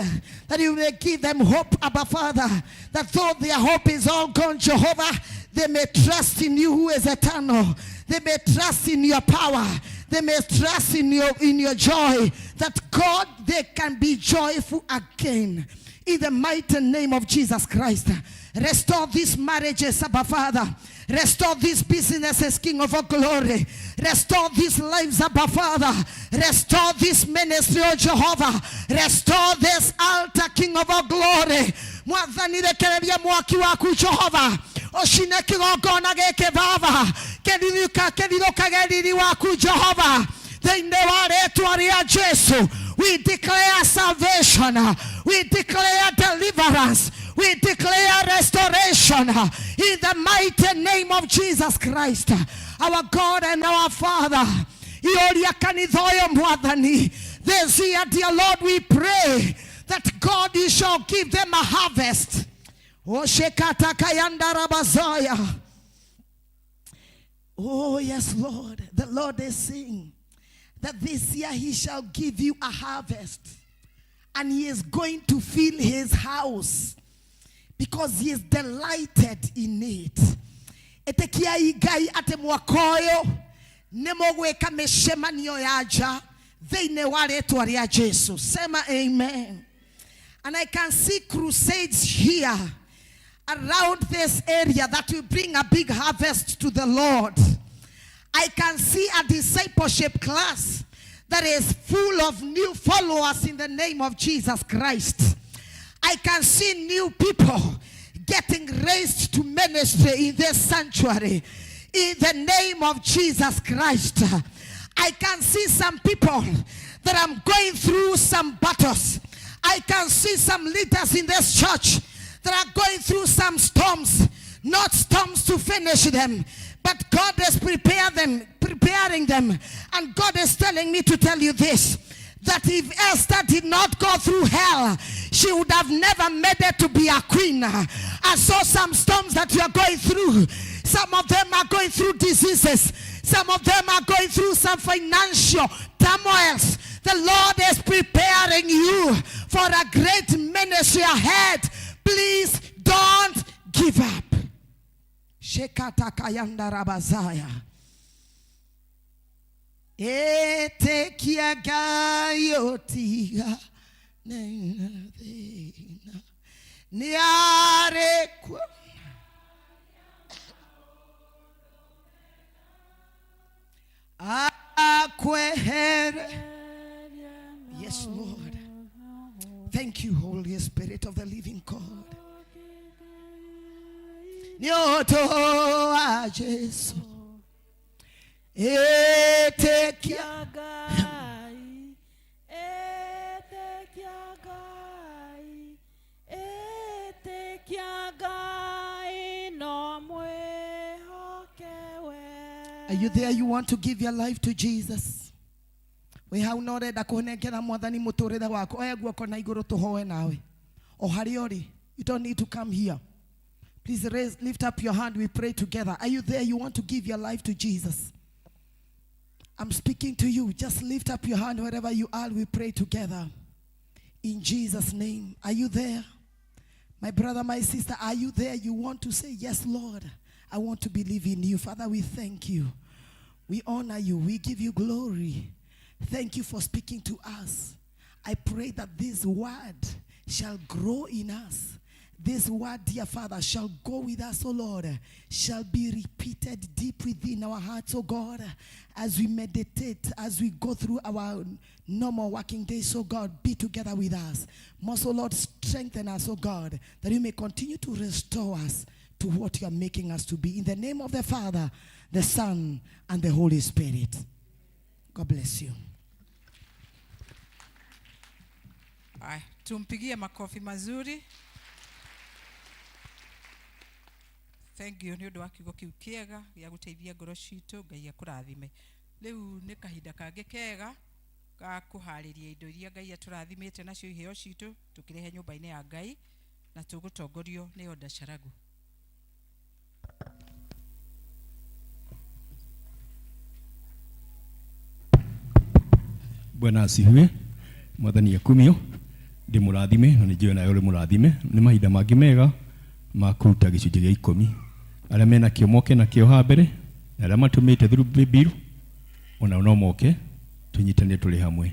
that you may give them hope, Abba Father, that though their hope is all gone, Jehovah, they may trust in you who is eternal. They may trust in your power. They may trust in your joy, that God, they can be joyful again. In the mighty name of Jesus Christ. Restore these marriages, Abba Father. Restore these businesses, King of all glory. Restore these lives, Abba Father. Restore this ministry, O Jehovah. Restore this altar, King of all glory. Mwathani rekereria mwaki waku Jehovah. Ũcine kĩgongona gĩkĩ Baba. Kĩrirũkage riri waku Jehovah. Thĩinĩ wa rĩtwa rĩa Jesu, we declare salvation. We declare deliverance. We declare restoration in the mighty name of Jesus Christ, our God and our Father. Ioria kanitha ũyũ mwathani. This year, dear Lord, we pray that God, you shall give them a harvest. Oh, yes, Lord. The Lord is saying that this year he shall give you a harvest. And he is going to fill his house because he is delighted in it. Etekiai Ngai ate mwaka ũyũ nĩ mũgwĩka mĩcemanio ya nja thĩinĩ wa rĩtwa rĩa Jesu. Sema amen. And I can see crusades here around this area that will bring a big harvest to the Lord. I can see a discipleship class that is full of new followers in the name of Jesus Christ. I can see new people getting raised to ministry in this sanctuary in the name of Jesus Christ. I can see some people that I'm going through some battles. I can see some leaders in this church that are going through some storms, not storms to finish them, but God is preparing them. And God is telling me to tell you this, that if Esther did not go through hell, she would have never made it to be a queen. I saw some storms that you are going through. Some of them are going through diseases. Some of them are going through some financial turmoils. The Lord is preparing you for a great ministry ahead. Please don't give up. Shekata kayanda rabazaya. Etekia gayotiga niarekwa. Akwehere. Yes, Lord. Thank you, Holy Spirit of the living God. Nyoto wa Jesu. Etekia Gai, etekia Gai, etekia Gai, no mwehokewe. Are you there? You want to give your life to Jesus? We hau no ũrenda kũnengera mwathani mũtũrĩre waku. Oya guoko na igũrũ tũhoe nawe. O harĩa ũrĩ, you don't need to come here. Please lift up your hand. We pray together. Are you there? You want to give your life to Jesus? I'm speaking to you. Just lift up your hand wherever you are. We pray together. In Jesus' name. Are you there? My brother, my sister, are you there? You want to say, yes, Lord, I want to believe in you. Father, we thank you. We honor you. We give you glory. Thank you for speaking to us. I pray that this word shall grow in us, This word, dear Father, shall go with us, O Lord, shall be repeated deep within our hearts, O God, as we meditate, as we go through our normal working days, O God, be together with us. Most, O Lord, strengthen us, O God, that you may continue to restore us to what you are making us to be. In the name of the Father, the Son, and the Holy Spirit. God bless you. Aya, tumpigie makofi mazuri. Thank you nĩ ũndũ wa kiugo kĩu kĩega gĩa gũteithia ngoro citũ. Ngai akũrathime. Rĩu nĩ kahinda kangĩ kega ga kũharĩria indo iria Ngai atũrathimĩte nacio, iheo citũ tũkĩrehe nyũmba-inĩ ya Ngai, na tũgũtongorio nĩ Oda Charagu. Bwana asifiwe. Mwathani akumio. Ndĩmũrathime na nĩnjũĩ nawe ũrĩ mũrathime. Nĩ mahinda mangĩ mega ma kũruta gĩcunjĩ gĩa ikũmi. Arĩa mena kĩo moke nakĩo haha mbere, na arĩa matũmĩte through bill onao no moke tũnyitanĩre tũrĩ hamwe.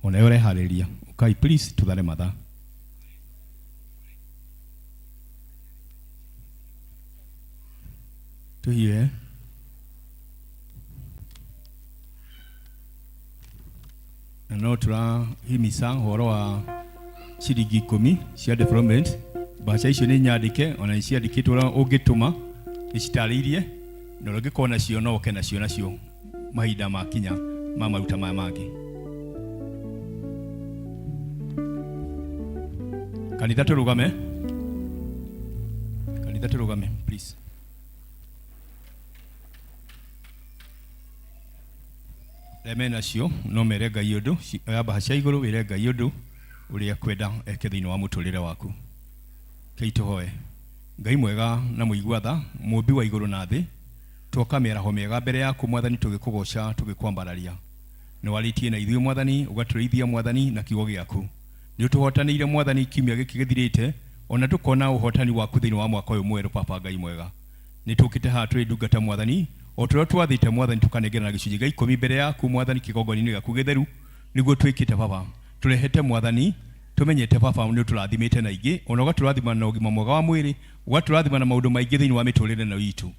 Onawe ũreharĩria, ũkai please tũthare mathaa. Tũhiũhe. Na no tũrahimisa ũhoro wa ciringi ikũmi cia development. Mbeca icio nĩ nyandĩke, ona nĩ ciandĩkĩtwo ũrĩa ũngĩtũma, nĩ citarĩirie, na ũrĩa ũngĩkorwo nacio no ũke nacio nacio mahinda makinya ma maruta maya mangĩ. Kanitha tũrũgame, kanitha tũrũgame please. Arĩa menacio no mere Ngai ũndũ, oya mbaha cia igũrũ wĩre Ngai ũndũ ũrĩa kwenda eke thĩinĩ wa mũtũrĩre waku. Kei tũhoe. Ngai mwega na mũigua tha, mũmbi wa igũrũ na thĩ, twoka mĩaraho mĩega mbere yaku Mwathani, tũgĩkũgoca tũgĩkwambararia. Nĩ warĩtie na ithuĩ Mwathani, ũgatũrĩithia Mwathani na kiugo gĩaku. Nĩ ũtũhotanĩire Mwathani kiumia gĩkĩ gĩthirĩte, ona tũkona ũhotani waku thĩinĩ wa mwaka ũyũ mwerũ. Baba Ngai mwega, nĩ tũkĩte haha tũrĩ ndungata Mwathani, o tũrĩa twathĩte Mwathani, tũkanengerana gĩcunjĩ gĩa ikũmi mbere yaku Mwathani, kĩgongona-inĩ gĩaku gĩtheru, nĩguo twĩkĩte Baba. Tũrehete Mwathani, tũmenyete Baba nĩ ũtũrathimĩte na ingĩ, ona ũgatũrathima na ũgima mwega wa mwĩrĩ, ũgatũrathima na maũndũ maingĩ thĩinĩ wa mĩtũrĩre ĩno itũ.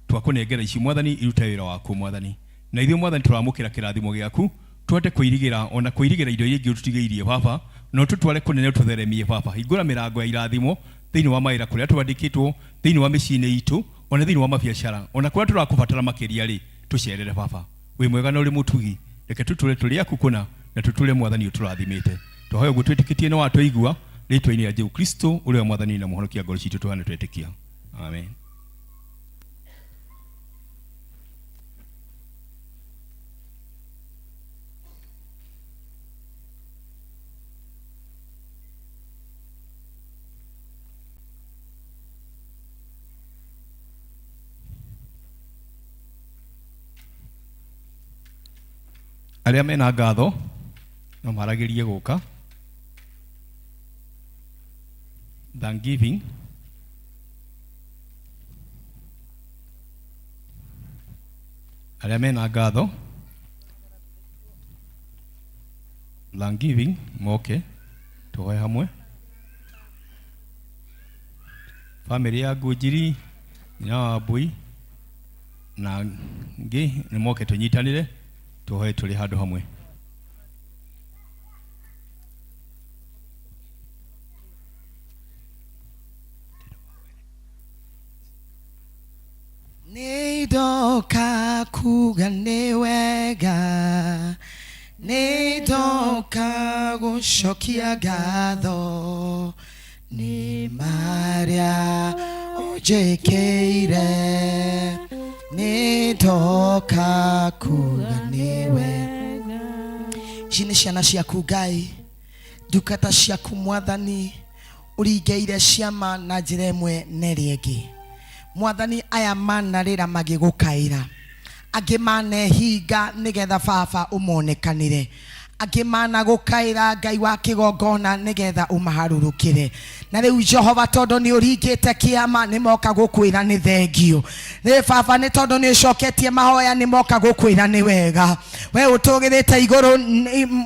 Twakũnengera ici Mwathani, irute wĩra waku Mwathani. Na ithuĩ Mwathani tũramũkĩra kĩrathimo gĩaku, tũhote kwĩrigĩra ona kwĩrigĩra indo iria ingĩ ũtũtigĩirie Baba, na ũtũtware kũnene ũtũtheremie Baba. Hingũra mĩrango ya irathimo thĩinĩ wa mawĩra kũrĩa twandĩkĩtwo, thĩinĩ wa mĩciĩ-inĩ itũ, ona thĩinĩ wa mabiacara, ona kũrĩa tũrakũbatara makĩria rĩ, tũcerere Baba. Wĩ mwega na ũrĩ mũtugi, reke tũtũre tũrĩ aku kũna, na tũtũre Mwathani ũtũrathimĩte. Twahoya ũguo twĩtĩkĩtie nĩ watũigua, rĩtwa-inĩ rĩa Jesu Kristo ũrĩa Mwathani na Mũhonokia ngoro citũ tũhane twetĩkia. Amen. Arĩa mena ngatho no maragĩrie gũka. Thanksgiving. Arĩa mena ngatho Thanksgiving moke tũhoe hamwe. Famĩlĩ ya Ngũnjiri, nyina wa Mbui na ngĩ nĩ moke tũnyitanĩre tũhoe tũrĩ handũ hamwe. Nĩndoka kuga nĩ wega, nĩndoka gũcokia ngatho nĩ marĩa ũnjĩkĩire, nĩndoka kuga nĩ wega. Ici nĩ ciana ciaku Ngai, ndungata ciaku Mwathani, ũringĩire ciama na njĩra ĩmwe na ĩrĩa ĩngĩ. Mwathani, aya manarĩra magĩgũkaĩra, angĩ manehinga nĩgetha Baba ũmonekanĩre, Angĩ managũkaĩra Ngai wa kĩgongona nĩgetha ũmaharũrũkĩre. Na rĩu Jehova, tondũ nĩ ũringĩte kĩama, nĩ moka gũkwĩra nĩ thengio. Rĩ baba, nĩ tondũ nĩ ũcoketie mahoya, nĩ moka gũkwĩra nĩ wega. We ũtũgĩrĩte igũrũ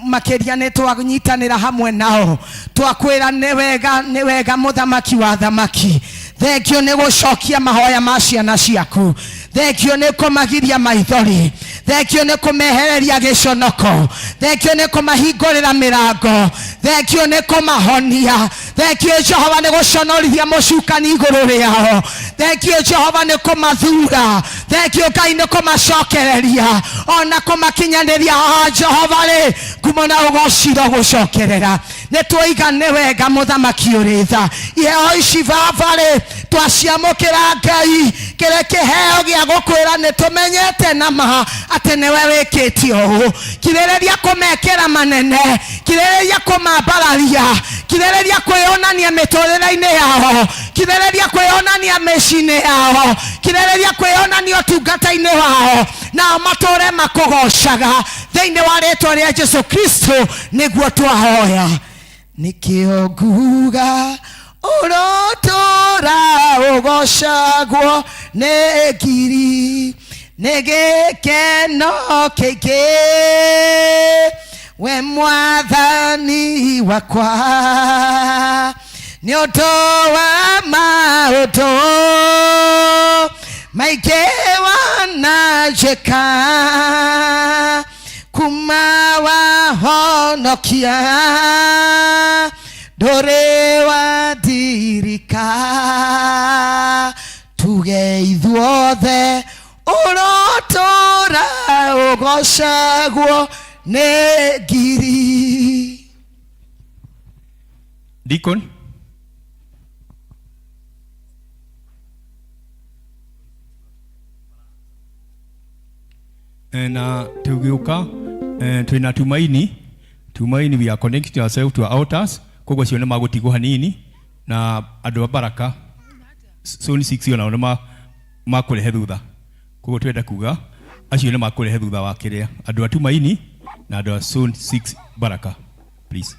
makĩria, nĩ twanyitanĩra hamwe nao twakwĩra nĩ wega, nĩ wega, mũthamaki wa thamaki. Thengio nĩ gũcokia mahoya ma ciana ciaku. Thengio nĩ kũmagiria maithori. Thengio nĩ kũmehereria gĩconoko. Thengio nĩ kũmahingũrĩra mĩrango. Thengio nĩ kũmahonia. Thengio Jehova nĩ gũconorithia mũcukani igũrũ rĩao. Thengio Jehova nĩ kũmathura. Thengio Ngai nĩ kũmacokereria ona kũmakinyanĩria. Haha Jehova rĩ, ngumo na ũgociro gũcokerera. Nĩ tuoiga nĩ wega, mũthamaki ũrĩ tha. Iheo ici baba rĩ, twaciamũkĩra Ngai kĩrĩ kĩheo gĩa gũkwĩra nĩ tũmenyete na ma atĩ nĩwe wĩkĩte ũũ. Kirĩrĩria kũmekĩra manene, kirĩrĩria kũmambararia, kirĩrĩria kwĩyonania mĩtũrĩre-inĩ yao, kirĩrĩria kwĩyonania mĩciĩ-inĩ yao, kirĩrĩria kwĩyonania ũtungata-inĩ wao, nao matũre makũgocaga thĩinĩ wa rĩtwa rĩa Jesu Kristo nĩguo twahoya. Nĩkĩo nguga ũrotũra ũgocagwo nĩ ngiri, nĩ gĩkeno kĩingĩ, we mwathani wakwa, nĩ ũndũ wa maũndũ maingĩ wananjĩka kuma wahonokia, ndũrĩ wandirika. Tuge ithuothe ũrotũra ũgocagwo nĩ ngiri. Deacon. Na tũgĩũka twĩna Tumaini. Tumaini, we are connecting ourselves to our altars, koguo acio nĩ magũtigwo hanini na andũ a Baraka Zone 6 onao nĩ makũrehe thutha. Koguo twenda kuga acio nĩ makũrehe thutha wa kĩrĩa andũ a Tumaini na andũ a Zone 6 Baraka, please.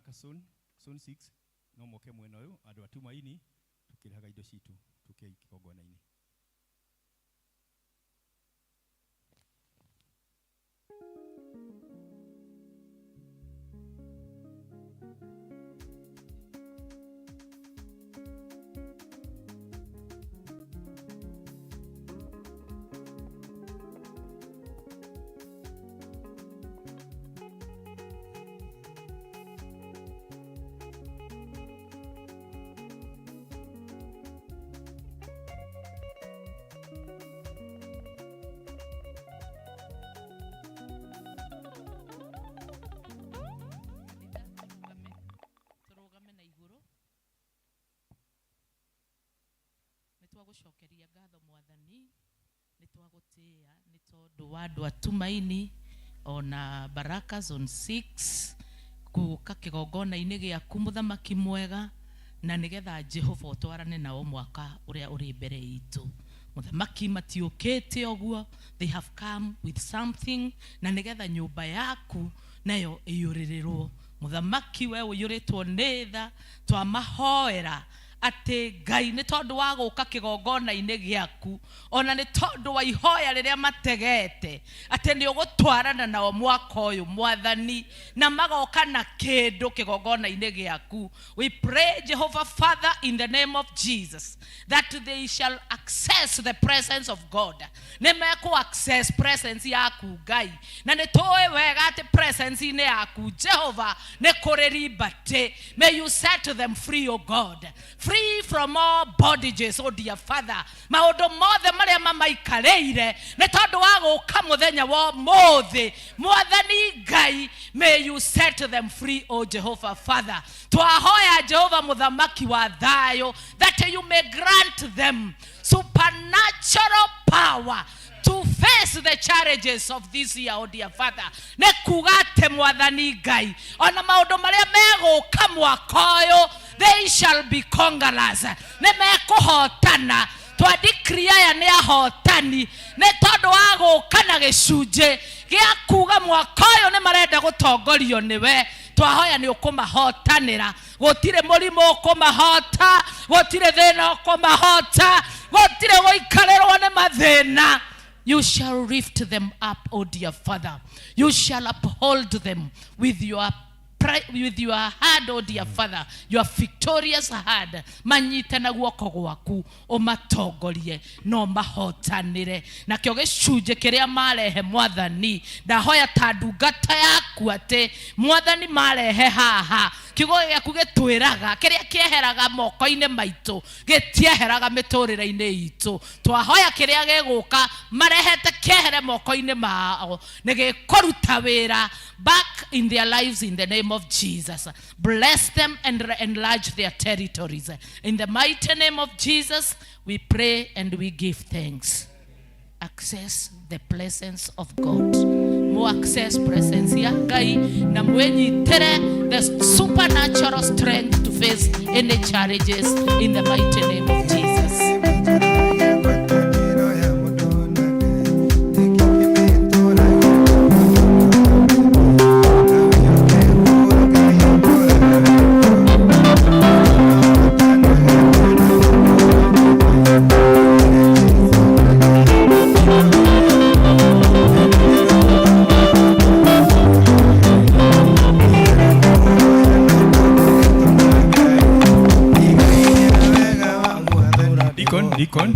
Baraka Zone, Zone 6 no moke mwena ũyũ, andũ a Tumaini tũkĩrehaga indo citũ tũke kĩgongona-inĩ. Tũrũgame na igũrũ. Nĩ twagũcokeria ngatho Mwathani, nĩ twagũtĩĩa nĩ tondũ wa andũ a Tumaini ona Baraka Zone 6 gũka kĩgongona-inĩ gĩaku mũthamaki mwega, na nĩgetha Jehova ũtwarane nao mwaka ũrĩa ũrĩ mbere itũ. Mũthamaki matiũkĩte ũguo, they have come with something, na nĩgetha nyũmba yaku nayo ĩiyũrĩrĩrwo. Mũthamaki we ũiyũrĩtwo nĩ tha, twamahoera atĩ Ngai nĩ tondũ wa gũka kĩgongona-inĩ gĩaku, ona nĩ tondũ wa ihoya rĩrĩa mategete atĩ nĩ ũgũtwarana nao mwaka ũyũ Mwathani, na magoka na kĩndũ kĩgongona-inĩ gĩaku. We pray, Jehovah Father, in the name of Jesus, that they shall access the presence of God. Nĩ mekũ access presence yaku Ngai, na nĩ tũĩ wega atĩ presence-inĩ yaku Jehovah nĩ kũrĩ liberty. May you set them free, O God, free from all bondages, O dear Father. Maũndũ mothe marĩa mamaikarĩire nĩ tondũ wa gũka mũthenya wa ũmũthĩ, Mwathani Ngai, may you set them free, O Jehovah Father. Twahoya Jehova mũthamaki wa thayũ that you may grant them supernatural power to face the challenges of this year, oh dear Father. Nĩ kuga atĩ Mwathani Ngai, ona maũndũ marĩa megũka mwaka ũyũ, they shall be conquerors. Nĩ mekũhotana. Twa decree aya nĩ ahotani nĩ tondũ wa gũka na gĩcunjĩ gĩa kuga mwaka ũyũ nĩ marenda gũtongorio nĩwe. Twahoya nĩ ũkũmahotanĩra, gũtirĩ mũrimũ ũkũmahota, gũtirĩ thĩna ũkũmahota, gũtirĩ gũikarĩrwo nĩ mathĩna. You shall lift them up, O dear Father. You shall uphold them with your with your hand, O dear Father, your victorious hand. Manyite na guoko gwaku ũmatongorie no mahotanĩre. Nakĩo gĩcunjĩ kĩrĩa marehe Mwathani, ndahoya ta ndungata yaku atĩ Mwathani marehe haha. Kiugo gĩaku gĩtwĩraga kĩrĩa kĩeheraga moko-inĩ maitũ gĩtieheraga mĩtũrĩre-inĩ itũ. Twahoya kĩrĩa gĩgũka marehete kĩehere moko-inĩ mao nĩ gĩkũruta wĩra back in their lives in the name of Jesus. Bless them and enlarge their territories. In the mighty name of Jesus, we pray and we give thanks. Access the presence of God. Mo access presence ya Ngai na mwenyitere the supernatural strength to face any challenges in the mighty name of Jesus. Deacon, Deacon.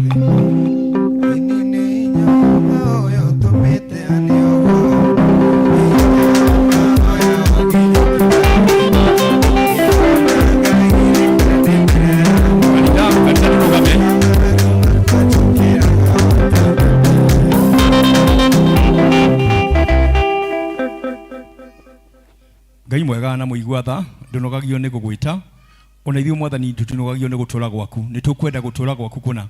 Ngai mwega na mũigua tha, ndũnogagio nĩ gũgwĩta, ona ithuĩ Mwathani tũtinogagio nĩ gũtũra gwaku, nĩ tũkwenda gũtũra gwaku kũna.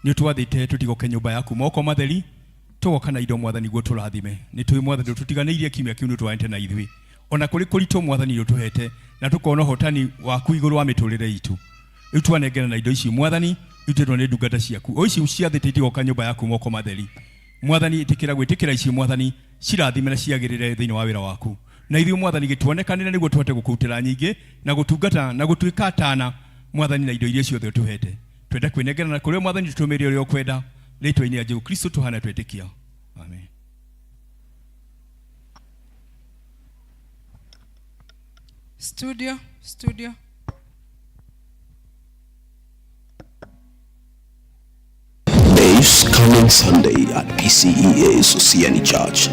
Nĩ ũtwathĩte tũtigoke nyũmba yaku moko matheri, tũgoka na indo Mwathani guo tũrathime. Nĩ tũĩ Mwathani ndũtũtiganĩirie kiumia kĩu nĩ ũtwarĩte na ithuĩ. Ona kũrĩ kũritũ Mwathani nĩ ũtũhete na tũkona ũhotani waku igũrũ wa mĩtũrĩre itũ. Rĩu twanengera na indo ici Mwathani, itwĩtwo nĩ ndungata ciaku. O ici ciathĩte itigoka nyũmba yaku moko matheri. Mwathani ĩtĩkĩra gwĩtĩkĩra ici Mwathani, cirathime na ciagĩrĩre thĩinĩ wa wĩra waku. Na ithuĩ Mwathani gĩtuonekanĩre nĩguo tũhote gũkũrutĩra nyingĩ na gũtungata na gũtuĩka atana Mwathani na indo iria ciothe ũtũhete. Twenda kwĩnengerana kũrĩ we Mwathani, tũtũmĩre ũrĩa ũkwenda. Rĩtwa-inĩ rĩa Jesu Kristo tũhana twetĩkia. Amen. Studio, studio. This coming Sunday at PCEA Sosiani Church,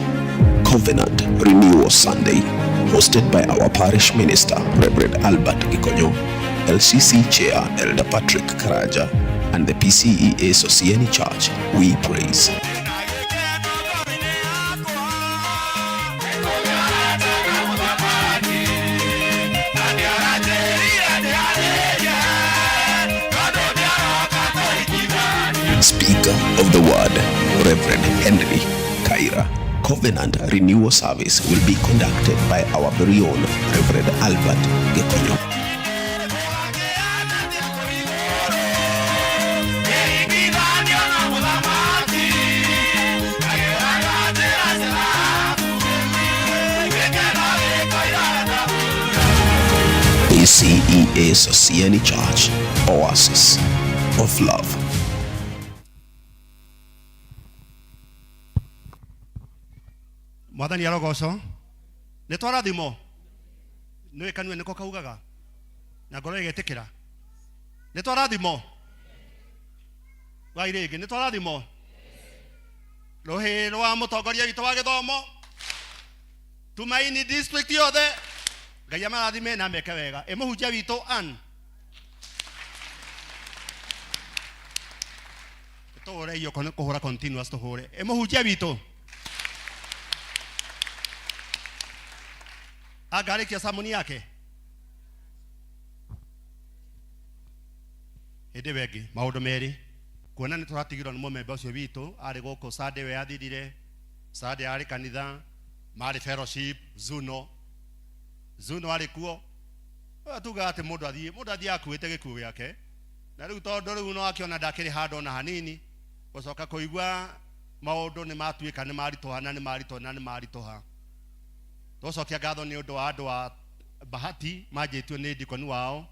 Covenant Renewal Sunday, hosted by our parish minister, Reverend Albert Gikonyo, LCC Chair Elder Patrick Karaja, and the PCEA Sosiani Church, we praise. Speaker of the Word, Reverend Henry Kaira. Covenant Renewal Service will be conducted by our very own Reverend Albert Gikonyo. PCEA Sosiani Church, Oasis of Love. Mwathani arogocwo. Nĩ twarathimwo. Nĩ kanua nĩko kaugaga na ngoro ĩgetĩkĩra. Nĩ twarathimwo. Wai rĩngĩ nĩ twarathimwo. Rũhĩ rwa mũtongoria witũ wa gĩthomo Tumaini district yothe, Ngai amarathime na meke wega. Ĩ mũhunjia witũ Ann, tũhũre iyo nĩ kũhũra continuous tũhũre. Ĩ mũhunjia witũ angarĩkia samuni yake hĩndĩ ĩyo ĩngĩ. Maũndũ merĩ kuona nĩ tũratigirwo nĩ mũmemba ũcio witũ arĩ gũkũ Sunday, we athirire Sunday arĩ kanitha marĩ fellowship Zuno Zuno arĩ kuo. Tugaga atĩ mũndũ athiĩ akuĩte gĩkuũ gĩake, na rĩu tondũ rĩu no akĩona ndakĩrĩ handũ ona hanini, gũcoka kũigua maũndũ nĩ matuĩka nĩ maritũha na nĩ maritũha na nĩ maritũha. Tũcokia ngatho nĩ ũndũ wa andũ a Bahati manjĩtio nĩ dikoni wao,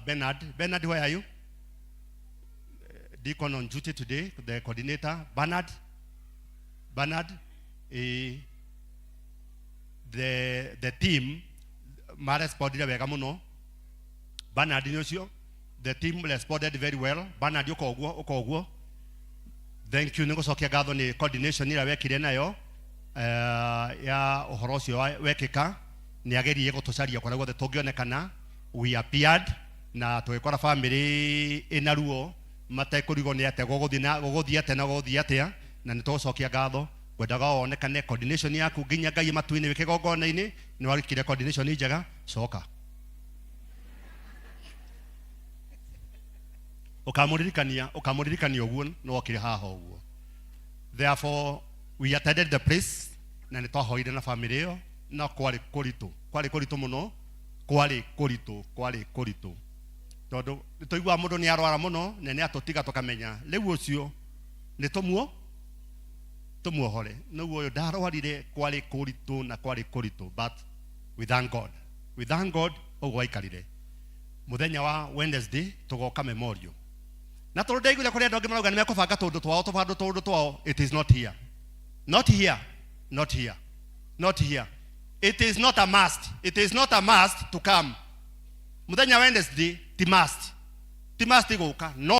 Bernard. Bernard, where are you? Deacon on duty today, the coordinator Bernard. Bernard, the team marespondire wega mũno. Bernard nĩ ũcio. The team responded very well. Bernard, ũka ũguo, ũka ũguo. Thank you. Nĩ gũcokia ngatho nĩ coordination ĩrĩa wekire nayo, ya ũhoro ũcio wekĩka. Nĩ ageririe gũtũcaria kũrĩa guothe tũngĩonekana. We appeared na tũgĩkora family ĩna ruo matekũrigwo nĩ atĩa gũgũthiĩ na gũgũthiĩ atĩa na gũgũthiĩ atĩa, na nĩ tũgũcokia ngatho. Ngwendaga wonekane coordination yaku nginya Ngai matu-inĩ wĩ kĩgongona-inĩ. Nĩ warĩkire coordination njega. Coka ũkamũririkania, ũkamũririkania ũguo nĩ wokire haha ũguo. Therefore we attended the place na nĩ twahoire na family ĩyo, na kwarĩ kũritũ, kwarĩ kũritũ mũno, kwarĩ kũritũ, kwarĩ kũritũ, tondũ nĩ tũiguaga mũndũ nĩ arwara mũno na nĩ atũtiga, tũkamenya rĩu ũcio nĩ tũmuo tũmuohore nĩguo ũyũ ndarwarire. Kwarĩ kũritũ na kwarĩ kũritũ, but we thank God, we thank God ũguo waikarire. Mũthenya wa Wednesday tũgoka memorial, na tondũ ndaiguire kũrĩ andũ angĩ marauga nĩ mekũbanga tũndũ twao, tũbandũ tũndũ twao. It is not here, not here, not here, not here. It is not a must, it is not a must to come mũthenya Wednesday. Ti must, ti must gũka no.